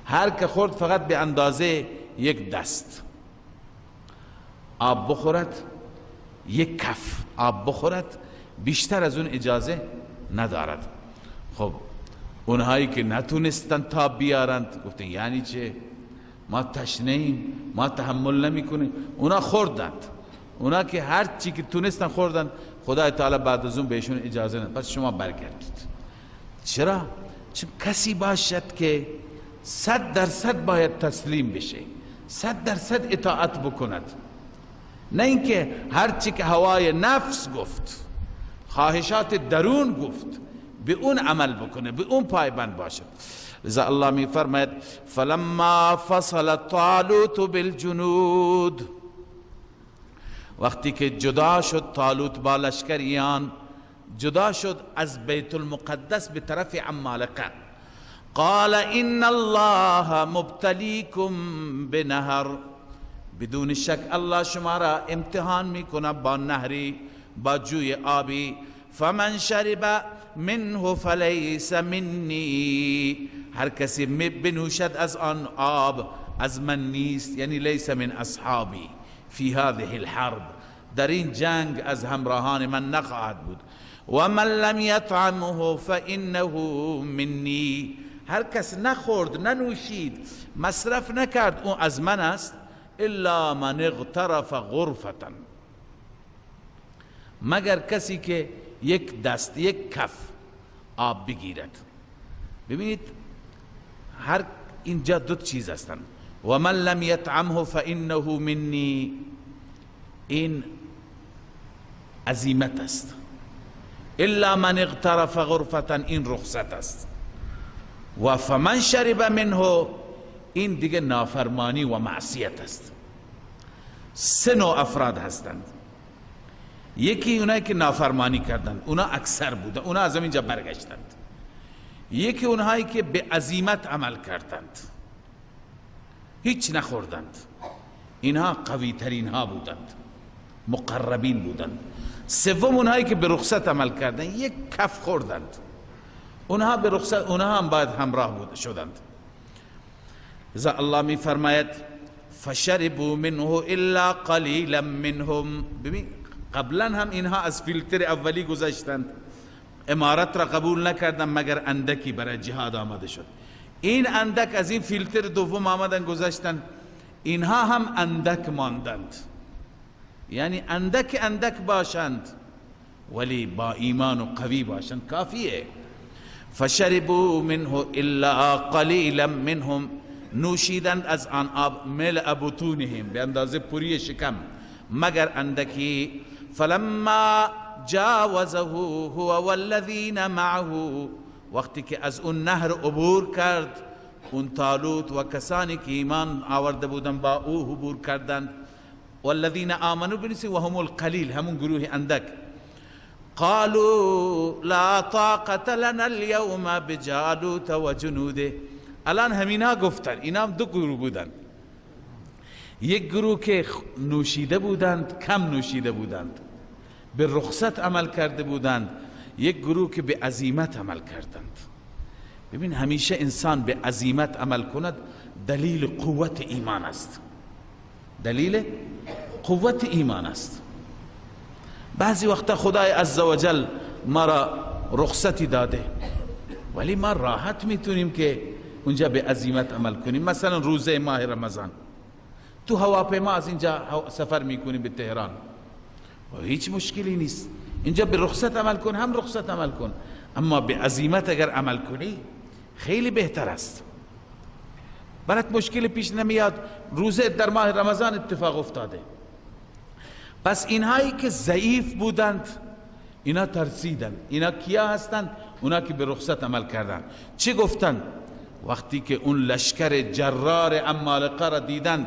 هر که خورد فقط به اندازه یک دست آب بخورد، یک کف آب بخورد، بیشتر از اون اجازه ندارد. خب اونهایی که نتونستن تاب بیارند گفتن یعنی چه، ما تشنه ایم، ما تحمل نمی کنیم. اونا خوردند، اونا که هر چی که تونستن خوردن، خدای تعالی بعد از اون بهشون اجازه نداد، پس شما برگردید. چرا؟ چون کسی باشد که 100% باید تسلیم بشه، 100% اطاعت بکند، نه اینکه هر چی که هوای نفس گفت، خواهشات درون گفت، به اون عمل بکنه، به اون پایبند باشد. لذا الله می فرماید فلما فصل طالوت بالجنود، وقتی که جدا شد طالوت با لشکریان، جدا شد از بیت المقدس به طرف عمالقه، قال ان الله مبتلیکم بنهر، بدون شک الله شما را امتحان میکنه با نهری، با جوی آبی. فمن شرب منه فلیس منی، هر کسی بنوشد از آن آب از من نیست، یعنی لیس من اصحابی فی هذه الحرب، در این جنگ از همراهان من نخواهد بود. و من لم یطعمه فانه منی، هر کس نخورد، ننوشید، مصرف نکرد، اون از من است. الا من اغترف غرفة، مگر کسی که یک دست، یک کف آب بگیرد. ببینید هر اینجا دو چیز هستند. و من لم یطعمه فانه منی، این عزیمت است. الا من اغترف غرفة، این رخصت است. و فمن شرب منه، این دیگه نافرمانی و معصیت است. سه نوع افراد هستند. یکی اونایی که نافرمانی کردند، اونا اکثر بودند، اونا از اینجا برگشتند. یکی اونهایی که به عزیمت عمل کردند، هیچ نخوردند، اینها قوی ترین ها بودند، مقربین بودند. سوم اونهایی که به رخصت عمل کردند، یک کف خوردند، اونها به رخصت، اونها هم باید همراه بود شدند. لذا الله می فرماید فشربوا منه الا قلیلا منهم. ببین قبلا هم اینها از فیلتر اولی گذشتند، امارت را قبول نکردند مگر اندکی برای جهاد آمده شد. این اندک از این فیلتر دوم آمدن گذشتند، اینها هم اندک ماندند، یعنی اندک اندک باشند ولی با ایمان و قوی باشند کافیه. فشربوا منه الا قلیلا منهم، نوشیدند از آن آب ملء بطونهم، به اندازه پوری شکم، مگر اندکی. فلما جاوزه هو والذین معه، وقتی که از اون نهر عبور کرد، اون طالوت و کسانی که ایمان آورده بودند با او عبور کردند، والذین آمنوا بنسی و هم القلیل، همون گروه اندک، قالوا لا طاقة لنا اليوم بجالوت و جنوده. الان همینا گفتن، اینا هم دو گروه بودند، یک گروه که نوشیده بودند، کم نوشیده بودند، به رخصت عمل کرده بودند، یک گروه که به عزیمت عمل کردند. ببین همیشه انسان به عزیمت عمل کند دلیل قوت ایمان است، دلیل قوت ایمان است. بعضی وقتا خدای عزوجل ما را رخصتی داده ولی ما راحت میتونیم که اونجا به عزیمت عمل کنیم. مثلا روزه ماه رمضان تو هواپیما از اینجا سفر میکنیم به تهران و هیچ مشکلی نیست، اینجا به رخصت عمل کن، هم رخصت عمل کن، اما به عزیمت اگر عمل کنی خیلی بهتر است، برات مشکل پیش نمیاد. روزه در ماه رمضان اتفاق افتاده. پس اینهایی که ضعیف بودند اینا ترسیدند. اینا کیا هستند؟ اونا که به رخصت عمل کردند. چی گفتند؟ وقتی که اون لشکر جرار عمالقه را دیدند،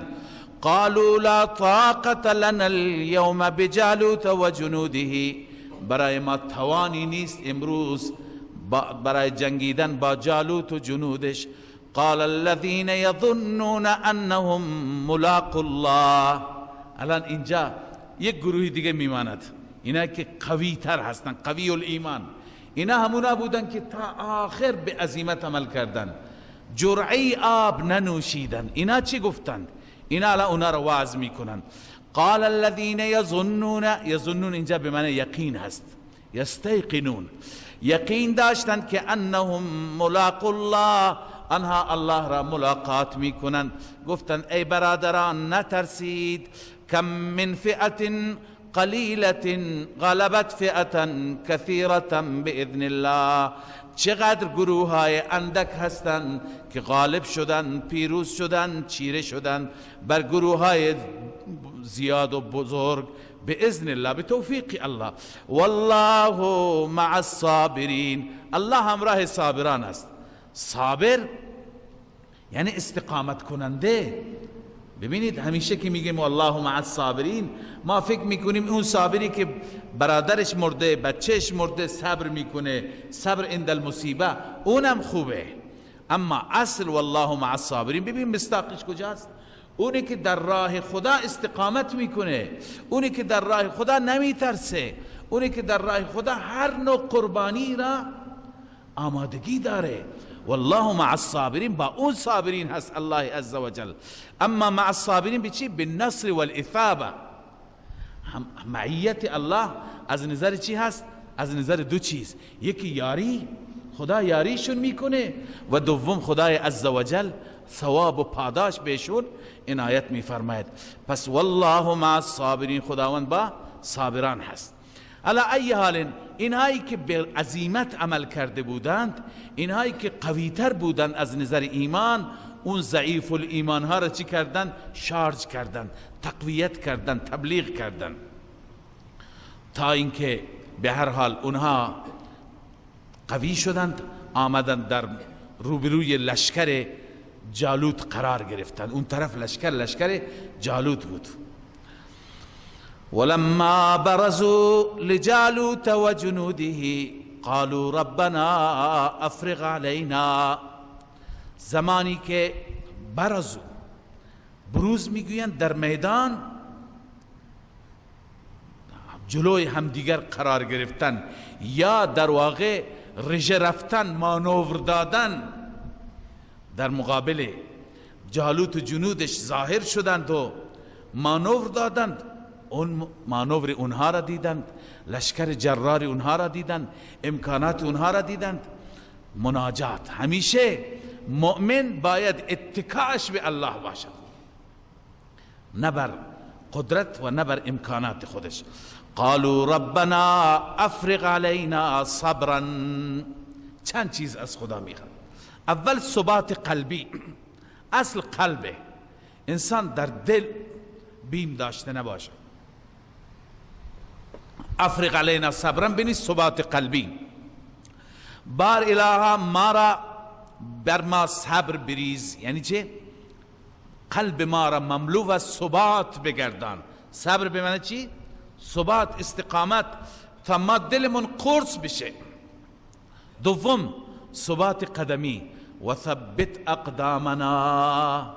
قالوا لا طاقة لنا اليوم بجالوت وجنوده، برای ما توانی نیست امروز برای جنگیدن با جالوت و جنودش. قال الذين يظنون انهم ملاقو الله. الان اینجا یک گروه دیگه میماند، اینا که قوی تر هستن، قوی الایمان، اینا همونا بودن که تا آخر به عزیمت عمل کردن، جرعی آب ننوشیدن. اینا چی گفتند؟ اینا الان اونا رو وعظ میکنن. قال الذين يظنون، یظنون اینجا به معنی یقین هست، یستیقنون، یقین داشتند که انهم ملاقو الله، آنها الله را ملاقات میکنند. گفتند ای برادران نترسید، کم من فئة قلیلة غلبت فئة کثیرة باذن الله. چقدر گروه های اندک هستند که غالب شدن، پیروز شدن، چیره شدن بر گروه های زیاد و بزرگ باذن الله، به توفیق الله. والله مع الصابرین، الله همراه صابران است. صابر یعنی استقامت کننده. ببینید همیشه که میگیم والله مع الصابرین، ما فکر میکنیم اون صابری که برادرش مرده، بچهش مرده، صبر میکنه، صبر عند المصیبه، اونم خوبه. اما اصل والله مع الصابرین، ببین مصداقش کجاست؟ اونی که در راه خدا استقامت میکنه، اونی که در راه خدا نمیترسه، اونی که در راه خدا هر نوع قربانی را آمادگی داره. والله مع الصابرین، با اون صابرین هست الله عز وجل. اما مع الصابرین به چی؟ بالنصر والاثابه. معیت الله از نظر چی هست؟ از نظر دو چیز، یکی یاری، خدا یاریشون میکنه، و دوم خدای عز وجل ثواب و پاداش بهشون عنایت میفرماید. پس والله مع الصابرین، خداوند با صابران هست. علی ای حال، اینهایی که به عزیمت عمل کرده بودند، اینهایی که قویتر بودند از نظر ایمان، اون ضعیف الایمان ها را چی کردند؟ شارژ کردند، تقویت کردند، تبلیغ کردند، تا اینکه به هر حال اونها قوی شدند، آمدند در روبروی لشکر جالوت قرار گرفتند. اون طرف لشکر جالوت بود. ولما برزوا لجالوت وجنوده قالوا ربنا افرغ علينا. زمانی که برزو، بروز میگویند در میدان جلوی همدیگر قرار گرفتن، یا در واقع رژه رفتن، مانور دادن در مقابل جالوت و جنودش ظاهر شدند و مانور دادند. اون مانور اونها را دیدند، لشکر جرار اونها را دیدند، امکانات اونها را دیدند. مناجات، همیشه مؤمن باید اتکاش به الله باشد، نه بر قدرت و نه بر امکانات خودش. قالوا ربنا افرغ علینا صبرا. چند چیز از خدا میخواد. اول ثبات قلبی، اصل قلبه، انسان در دل بیم داشته نباشه. افرغ علینا صبرا، بینی ثبات قلبی. بار الها ما را بر ما صبر بریز، یعنی چه؟ قلب ما را مملو و ثبات بگردان. صبر به معنی چی؟ ثبات، استقامت، تا ما دلمون قرص بشه. دوم ثبات قدمی، و ثبت اقدامنا.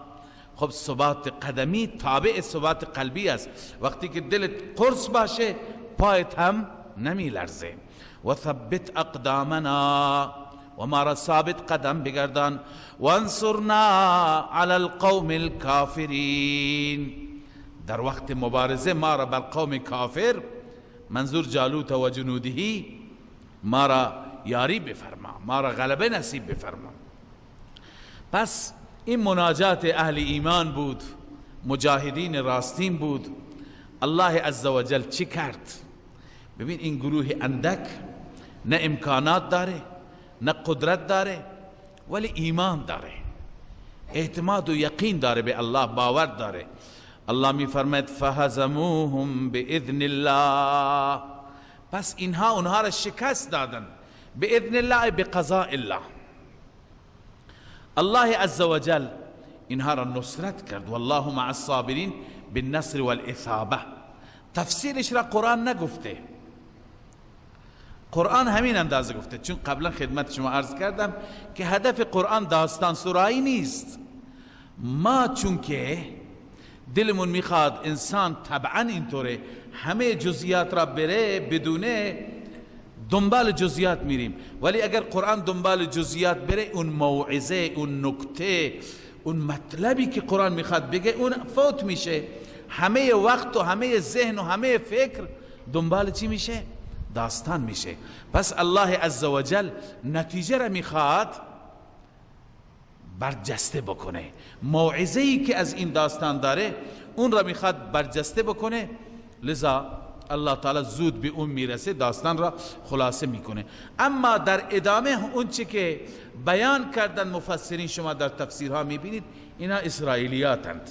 خب ثبات قدمی تابع ثبات قلبی است. وقتی که دلت قرص باشه پایت هم نمی لرزه. و ثبت اقدامنا، و ما را ثابت قدم بگردان. و انصرنا علی القوم الكافرین. در وقت مبارزه ما را بر قوم کافر، منظور جالوت و جنوده، ما را یاری بفرما، ما را غلبه نصیب بفرما. پس این مناجات اهل ایمان بود، مجاهدین راستین بود. الله عزوجل چی کرد؟ ببین این گروه اندک نه امکانات داره نه قدرت داره، ولی ایمان داره، اعتماد و یقین داره به الله، باور داره. الله می فرماید فهزموهم باذن الله. پس اینها اونها را شکست دادن باذن الله، بقضاء الله. الله عزوجل اینها را نصرت کرد. والله مع الصابرین بالنصر والاثابه. تفسیرش را قرآن نگفته، قرآن همین اندازه گفته، چون قبلا خدمت شما عرض کردم که هدف قرآن داستان سرایی نیست. ما چون که دلمون میخواد انسان طبعا اینطوره همه جزئیات را بره بدونه، دنبال جزئیات میریم، ولی اگر قرآن دنبال جزئیات بره، اون موعظه، اون نکته، اون مطلبی که قرآن میخواد بگه اون فوت میشه. همه وقت و همه ذهن و همه فکر دنبال چی میشه؟ داستان میشه. پس الله عزوجل نتیجه را میخواد برجسته بکنه، موعظه‌ای که از این داستان داره اون را میخواد برجسته بکنه، لذا الله تعالی زود به اون میرسه، داستان را خلاصه میکنه. اما در ادامه اون چه که بیان کردن مفسرین، شما در تفسیرها میبینید اینا اسرائیلیاتند.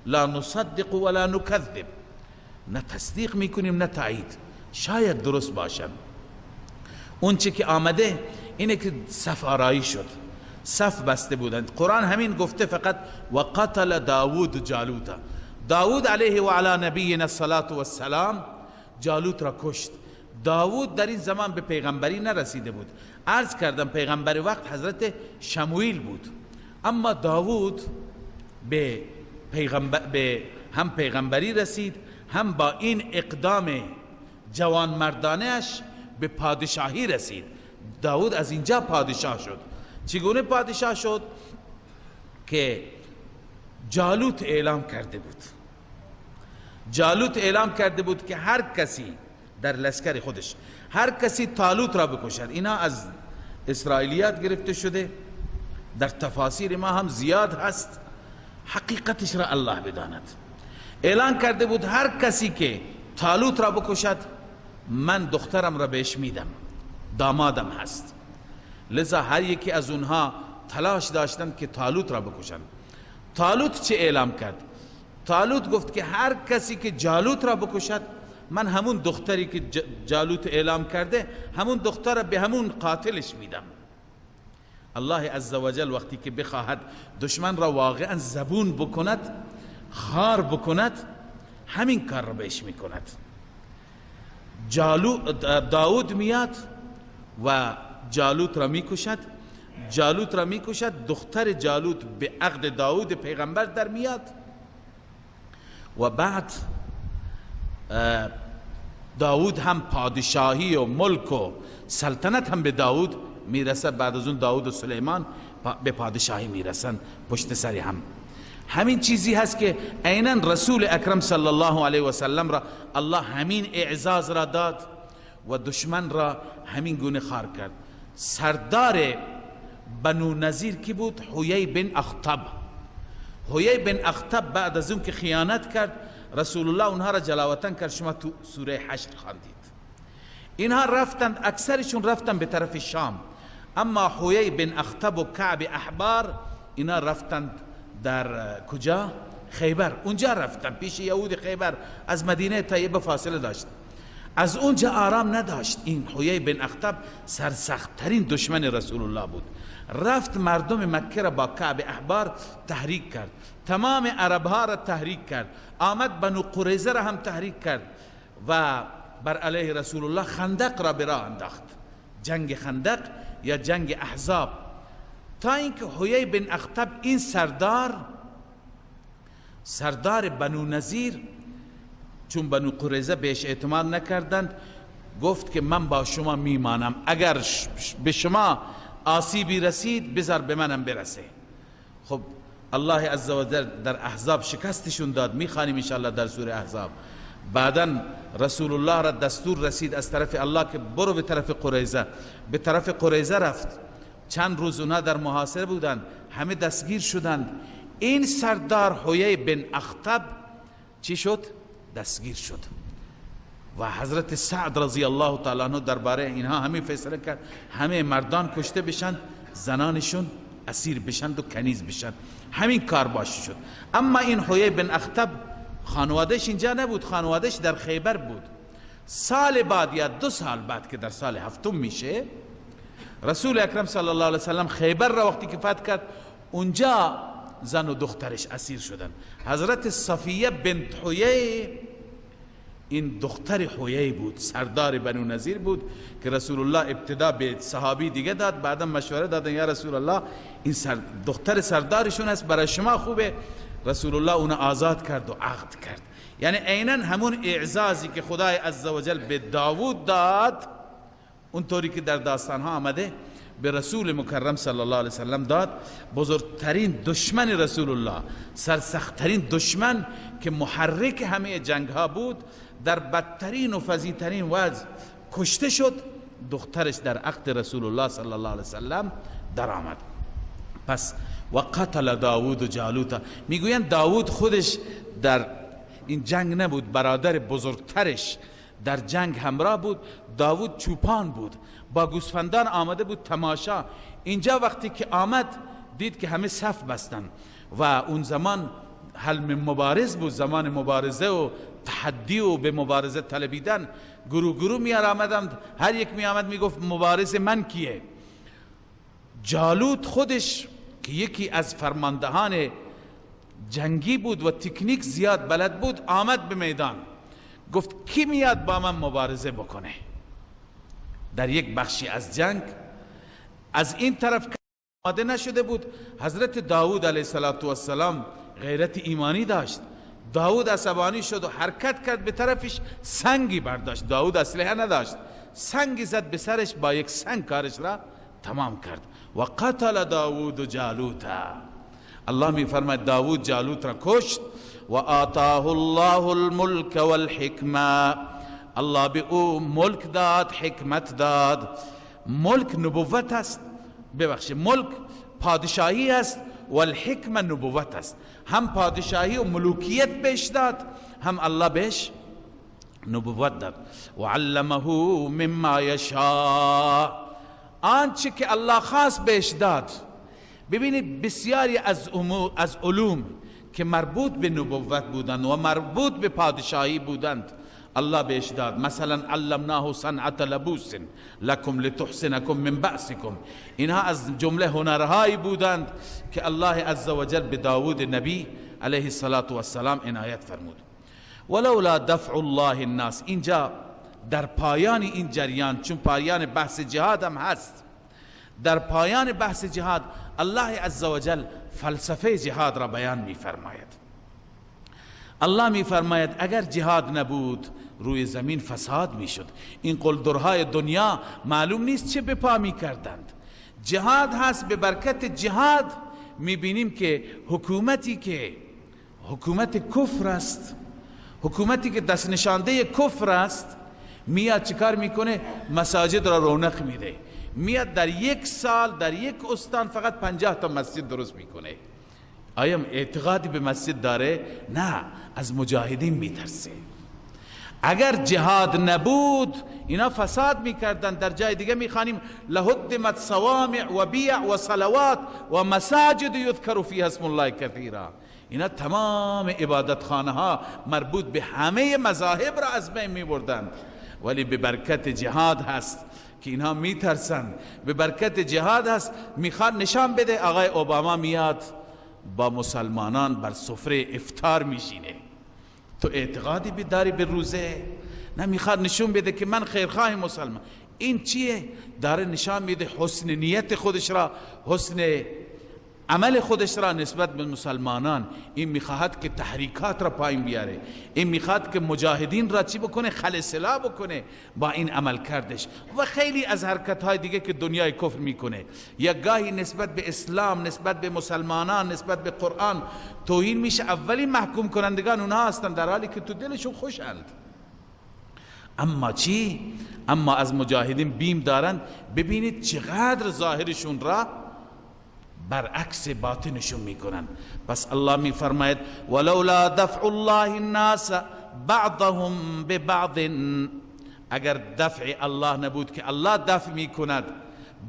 لا نصدق ولا نکذب، نه تصدیق میکنیم نه تایید، شاید درست باشن. اون چه که آمده اینه که صف آرایی شد، صف بسته بودند. قرآن همین گفته فقط و قتل داود جالوت. داود علیه و علی نبینا الصلاة والسلام جالوت را کشت. داود در این زمان به پیغمبری نرسیده بود. عرض کردم پیغمبر وقت حضرت شموئیل بود، اما داود به هم پیغمبری رسید، هم با این اقدام جوانمردانه‌اش به پادشاهی رسید. داود از اینجا پادشاه شد. چگونه پادشاه شد؟ که جالوت اعلام کرده بود، جالوت اعلام کرده بود که هر کسی در لشکر خودش، هر کسی طالوت را بکشد. اینا از اسرائیلیات گرفته شده، در تفاسیر ما هم زیاد هست، حقیقتش را الله بداند. اعلان کرده بود هر کسی که طالوت را بکشد من دخترم را بهش میدم، دامادم هست. لذا هر یکی از اونها تلاش داشتند که طالوت را بکشند. طالوت چه اعلام کرد؟ طالوت گفت که هر کسی که جالوت را بکشد، من همون دختری که جالوت اعلام کرده همون دختر را به همون قاتلش میدم. الله عزوجل وقتی که بخواهد دشمن را واقعا زبون بکند، خار بکند، همین کار را بهش میکند. داود میاد و جالوت را میکشد، جالوت را میکشد، دختر جالوت به عقد داود پیغمبر در میاد و بعد داود هم پادشاهی و ملک و سلطنت هم به داود میرسد. بعد از اون داود و سلیمان به پادشاهی میرسن پشت سر هم. همین چیزی هست که عینا رسول اکرم صلی الله علیه و سلم را الله همین اعزاز را داد و دشمن را همین گونه خار کرد. سردار بنو نظیر کی بود؟ حیی بن اخطب. حیی بن اخطب بعد از اون که خیانت کرد، رسول الله اونها را جلاوطن کرد. شما تو سوره حشر خواندید. اینها رفتند، اکثرشون رفتن به طرف شام، اما حیی بن اخطب و کعب احبار اینا رفتند در کجا؟ خیبر. اونجا رفتن پیش یهود خیبر، از مدینه طیبه فاصله داشت. از اونجا آرام نداشت. این حیی بن اخطب سرسختترین دشمن رسول الله بود. رفت مردم مکه را با کعب احبار تحریک کرد، تمام عربها را تحریک کرد، آمد بنو قریظه را هم تحریک کرد و بر علیه رسول الله خندق را به راه انداخت، جنگ خندق یا جنگ احزاب، تا اینکه حیی بن اخطب این سردار بنو نظیر، چون بنو قریظه بهش اعتماد نکردند، گفت که من با شما میمانم، اگر به شما آسیبی رسید بذار به منم برسه. خب الله عزوجل در احزاب شکستشون داد، میخوانیم انشاءالله در سوره احزاب. بعدا رسول الله را دستور رسید از طرف الله که برو به طرف قریظه. به طرف قریظه رفت، چند روز اونا در محاصره بودند، همه دستگیر شدند. این سردار حیی بن اخطب چی شد؟ دستگیر شد. و حضرت سعد رضی الله تعالی عنہ درباره اینها همین فیصله کرد، همه مردان کشته بشن، زنانشون اسیر بشند و کنیز بشن. همین کار باش شد. اما این حیی بن اخطب خانوادهش اینجا نبود، خانوادهش در خیبر بود. سال بعد یا 2 سال بعد که در سال هفتم میشه، رسول اکرم صلی الله علیه وسلم خیبر را وقتی که فتح کرد، اونجا زن و دخترش اسیر شدن. حضرت صفیه بنت حیی، این دختر حیی بود، سردار بنو نظیر بود که رسول الله ابتدا به صحابی دیگه داد، بعدا مشوره دادن یا رسول الله این دختر سردارشون است، برای شما خوبه. رسول الله اون آزاد کرد و عقد کرد. یعنی عینا همون اعزازی که خدای عزوجل به داوود داد، اونطوری که در داستان ها آمده، به رسول مکرم صلی الله علیه وسلم داد. بزرگترین دشمن رسول الله، سرسختترین دشمن که محرک همه جنگ ها بود، در بدترین و فظیعترین وضع کشته شد، دخترش در عقد رسول الله صلی الله علیه وسلم در آمد. پس و قتل داوود و جالوت، میگویند داوود خودش در این جنگ نبود، برادر بزرگترش در جنگ همراه بود. داوود چوپان بود، با گوسفندان آمده بود تماشا. اینجا وقتی که آمد دید که همه صف بستن و اون زمان حلم مبارز بود، زمان مبارزه و تحدی و به مبارزه طلبیدن. گروه گروه می آمدند، هر یک می آمد می گفت مبارز من کیه. جالوت خودش که یکی از فرماندهان جنگی بود و تکنیک زیاد بلد بود، آمد به میدان، گفت کی میاد با من مبارزه بکنه؟ در یک بخشی از جنگ از این طرف آماده نشده بود. حضرت داود علیه السلام غیرت ایمانی داشت. داود عصبانی شد و حرکت کرد به طرفش، سنگی برداشت. داود اسلحه نداشت، سنگی زد به سرش، با یک سنگ کارش را تمام کرد. و قتل داود جالوت، الله می فرماید داود جالوت را کشت. و آتاه الله الملک والحکمه، الله به او ملک داد، حکمت داد. ملک نبوت است، ببخشید ملک پادشاهی است، والحکمه نبوت است. هم پادشاهی و ملوکیت بهش داد، هم الله بهش نبوت داد. و علمه مما یشاء، آنچه که الله خواست بهش داد. ببینید بسیاری از علوم که مربوط به نبوت بودند و مربوط به پادشاهی بودند الله بهش داد. مثلا علمناه صنعت لبوس لکم لتحسنکم من بأسکم، اینها از جمله هنرهایی بودند که الله عزوجل به داود نبی علیه الصلاة والسلام عنایت فرمود. ولولا دفع الله الناس، اینجا در پایان این جریان، چون پایان بحث جهاد هم هست، در پایان بحث جهاد الله عزوجل فلسفه جهاد را بیان می فرماید. الله می فرماید اگر جهاد نبود روی زمین فساد می شد، این قلدرهای دنیا معلوم نیست چه به پا می کردند. جهاد هست، به برکت جهاد می بینیم که حکومتی که حکومت کفر است، حکومتی که دست نشانده کفر است، میاد چیکار میکنه؟ مساجد را رونق میده. میاد در یک سال در یک استان فقط 50 تا مسجد درست میکنه. آیا اعتقادی به مسجد داره؟ نه، از مجاهدین میترسه. اگر جهاد نبود اینا فساد میکردن. در جای دیگه میخوانیم لهدمت صوامع و بیع و صلوات و مساجد یذکر فیها اسم الله کثیرا. اینا تمام عبادت خانه ها مربوط به همه مذاهب را از بین میبردند، ولی به برکت جهاد هست که اینها میترسن. به برکت جهاد هست میخواد نشان بده. آقای اوباما میاد با مسلمانان بر سفره افطار میشینه، تو اعتقادی داری به روزه؟ نه، میخواد نشون بده که من خیرخواه مسلمان. این چیه؟ داره نشان میده حسن نیت خودش را، حسن عمل خودش را نسبت به مسلمانان. این میخواهد که تحریکات را پایین بیاره، این میخواهد که مجاهدین را چی بکنه؟ خل سلاح بکنه با این عمل کردش و خیلی از حرکت های دیگه که دنیای کفر میکنه. یک گاهی نسبت به اسلام، نسبت به مسلمانان، نسبت به قرآن توهین میشه، اولین محکوم کنندگان اونها هستند، در حالی که تو دلشون خوشند. اما چی؟ اما از مجاهدین بیم دارند. ببینید چقدر ظاهرشون را برعکس باطنشون میکنن. پس الله میفرماید ولولا دفع الله الناس بعضهم ببعض، اگر دفع الله نبود که الله دفع میکند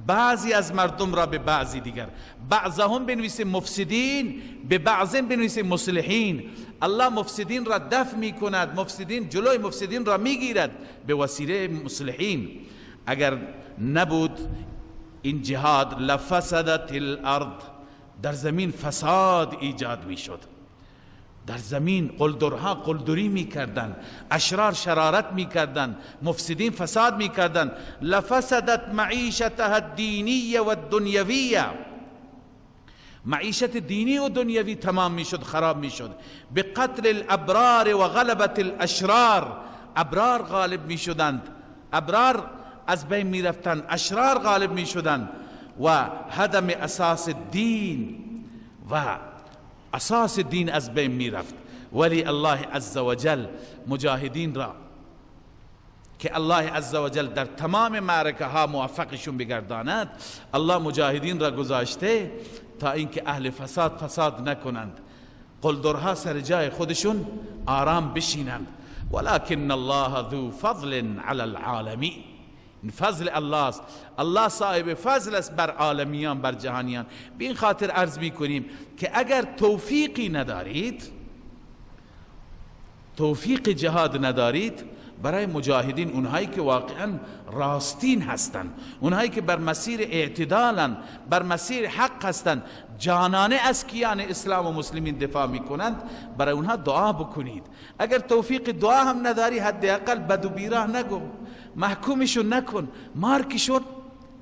بعضی از مردم را به بعضی دیگر. بعضهم بنویسه مفسدین، به بعض بنویسه مصلحین. الله مفسدین را دفع میکند، مفسدین جلوی مفسدین را میگیرد به وسیله مصلحین. اگر نبود این جهاد لفسدت الارض، در زمین فساد ایجاد میشد، در زمین قلدرها قلدری میکردند، اشرار شرارت میکردند، مفسدین فساد میکردند. لفسدت معیشتها الدینیه و الدنیویه، معیشت دینی و دنیوی تمام میشد، خراب میشد. به قتل الابرار و غلبت الاشرار، ابرار غالب میشدند، ابرار از بین میرفتند، اشرار غالب میشدند. و هدم اساس دین، و اساس دین از بین میرفت. ولی الله عزوجل مجاهدین را که الله عزوجل در تمام معرکه ها موفقشون بگرداند، الله مجاهدین را گذاشته تا اینکه اهل فساد فساد نکنند، قلدرها سر جای خودشون آرام بشینند. ولكن الله ذو فضل علی العالمین، این فضل الله است، الله صاحب فضل است بر عالمیان، بر جهانیان. به این خاطر عرض میکنیم که اگر توفیقی ندارید، توفیق جهاد ندارید، برای مجاهدین، اونهایی که واقعا راستین هستند، اونهایی که بر مسیر اعتدالن، بر مسیر حق هستند، جانانه از کیان اسلام و مسلمین دفاع میکنند، برای اونها دعا بکنید. اگر توفیق دعا هم نداری، حداقل بد و بیراه نگو، محکومشون نکن، مارکشون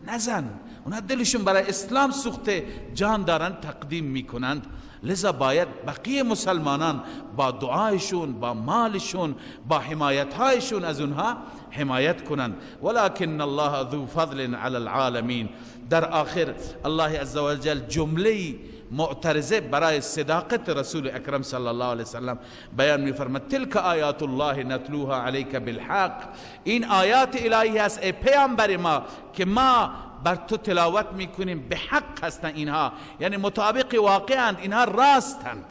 نزن. اونها دلشون برای اسلام سوخته، جان دارن تقدیم میکنند. لذا باید بقیه مسلمانان با دعایشون، با مالشون، با حمایتهایشون از اونها حمایت کنند. ولكن الله ذو فضل علی العالمین. در آخر الله عزوجل جمله معترضه برای صداقت رسول اکرم صلی الله علیه وسلم بیان می‌فرماید: تلک آیات الله نتلوها علیک بالحق. این آیات الهی است ای پیامبر ما که ما بر تو تلاوت میکنیم، به حق هستند اینها، یعنی مطابق واقعند، اینها راستند.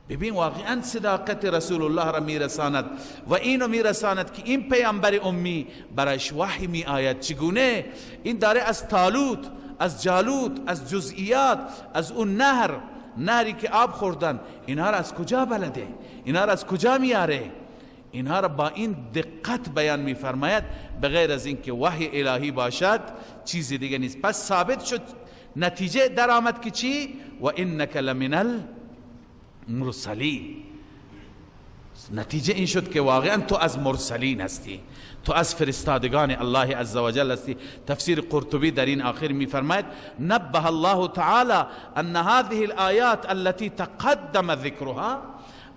ببین واقعا صداقت رسول الله را میرساند و اینو میرساند که این پیامبر امی برایش وحی می آید. چگونه؟ این داره از طالوت، از جالوت، از جزئیات، از اون نهر، نهری که آب خوردن، اینها را از کجا بلده؟ اینها را از کجا میاره؟ اینها را با این دقت بیان میفرماید، بغیر از اینکه وحی الهی باشد چیزی دیگه نیست. پس ثابت شد، نتیجه در آمد که چی؟ و انک لمن المرسلین. نتیجه این شد که واقعا تو از مرسلین هستی، تو از فرستادگان الله عزوجل هستی. تفسیر قرطبی در این آخر میفرماید: نبه الله تعالی ان هذه الآیات التي تقدم ذکرها.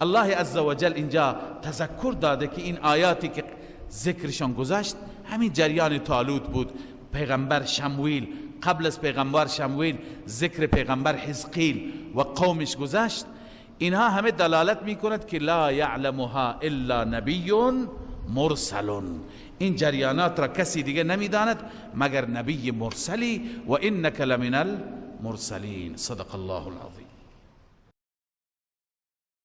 الله عزوجل اینجا تذکر داده که این آیاتی که ذکرشان گذشت همین جریان طالوت بود، پیغمبر شمویل، قبل از پیغمبر شمویل ذکر پیغمبر حزقیل و قومش گذشت. اینها همه دلالت میکند که لا یعلمها الا نبی مرسل. این جریانات را کسی دیگه نمیداند مگر نبی مرسلی. و انک لمن المرسلین. صدق الله العظیم.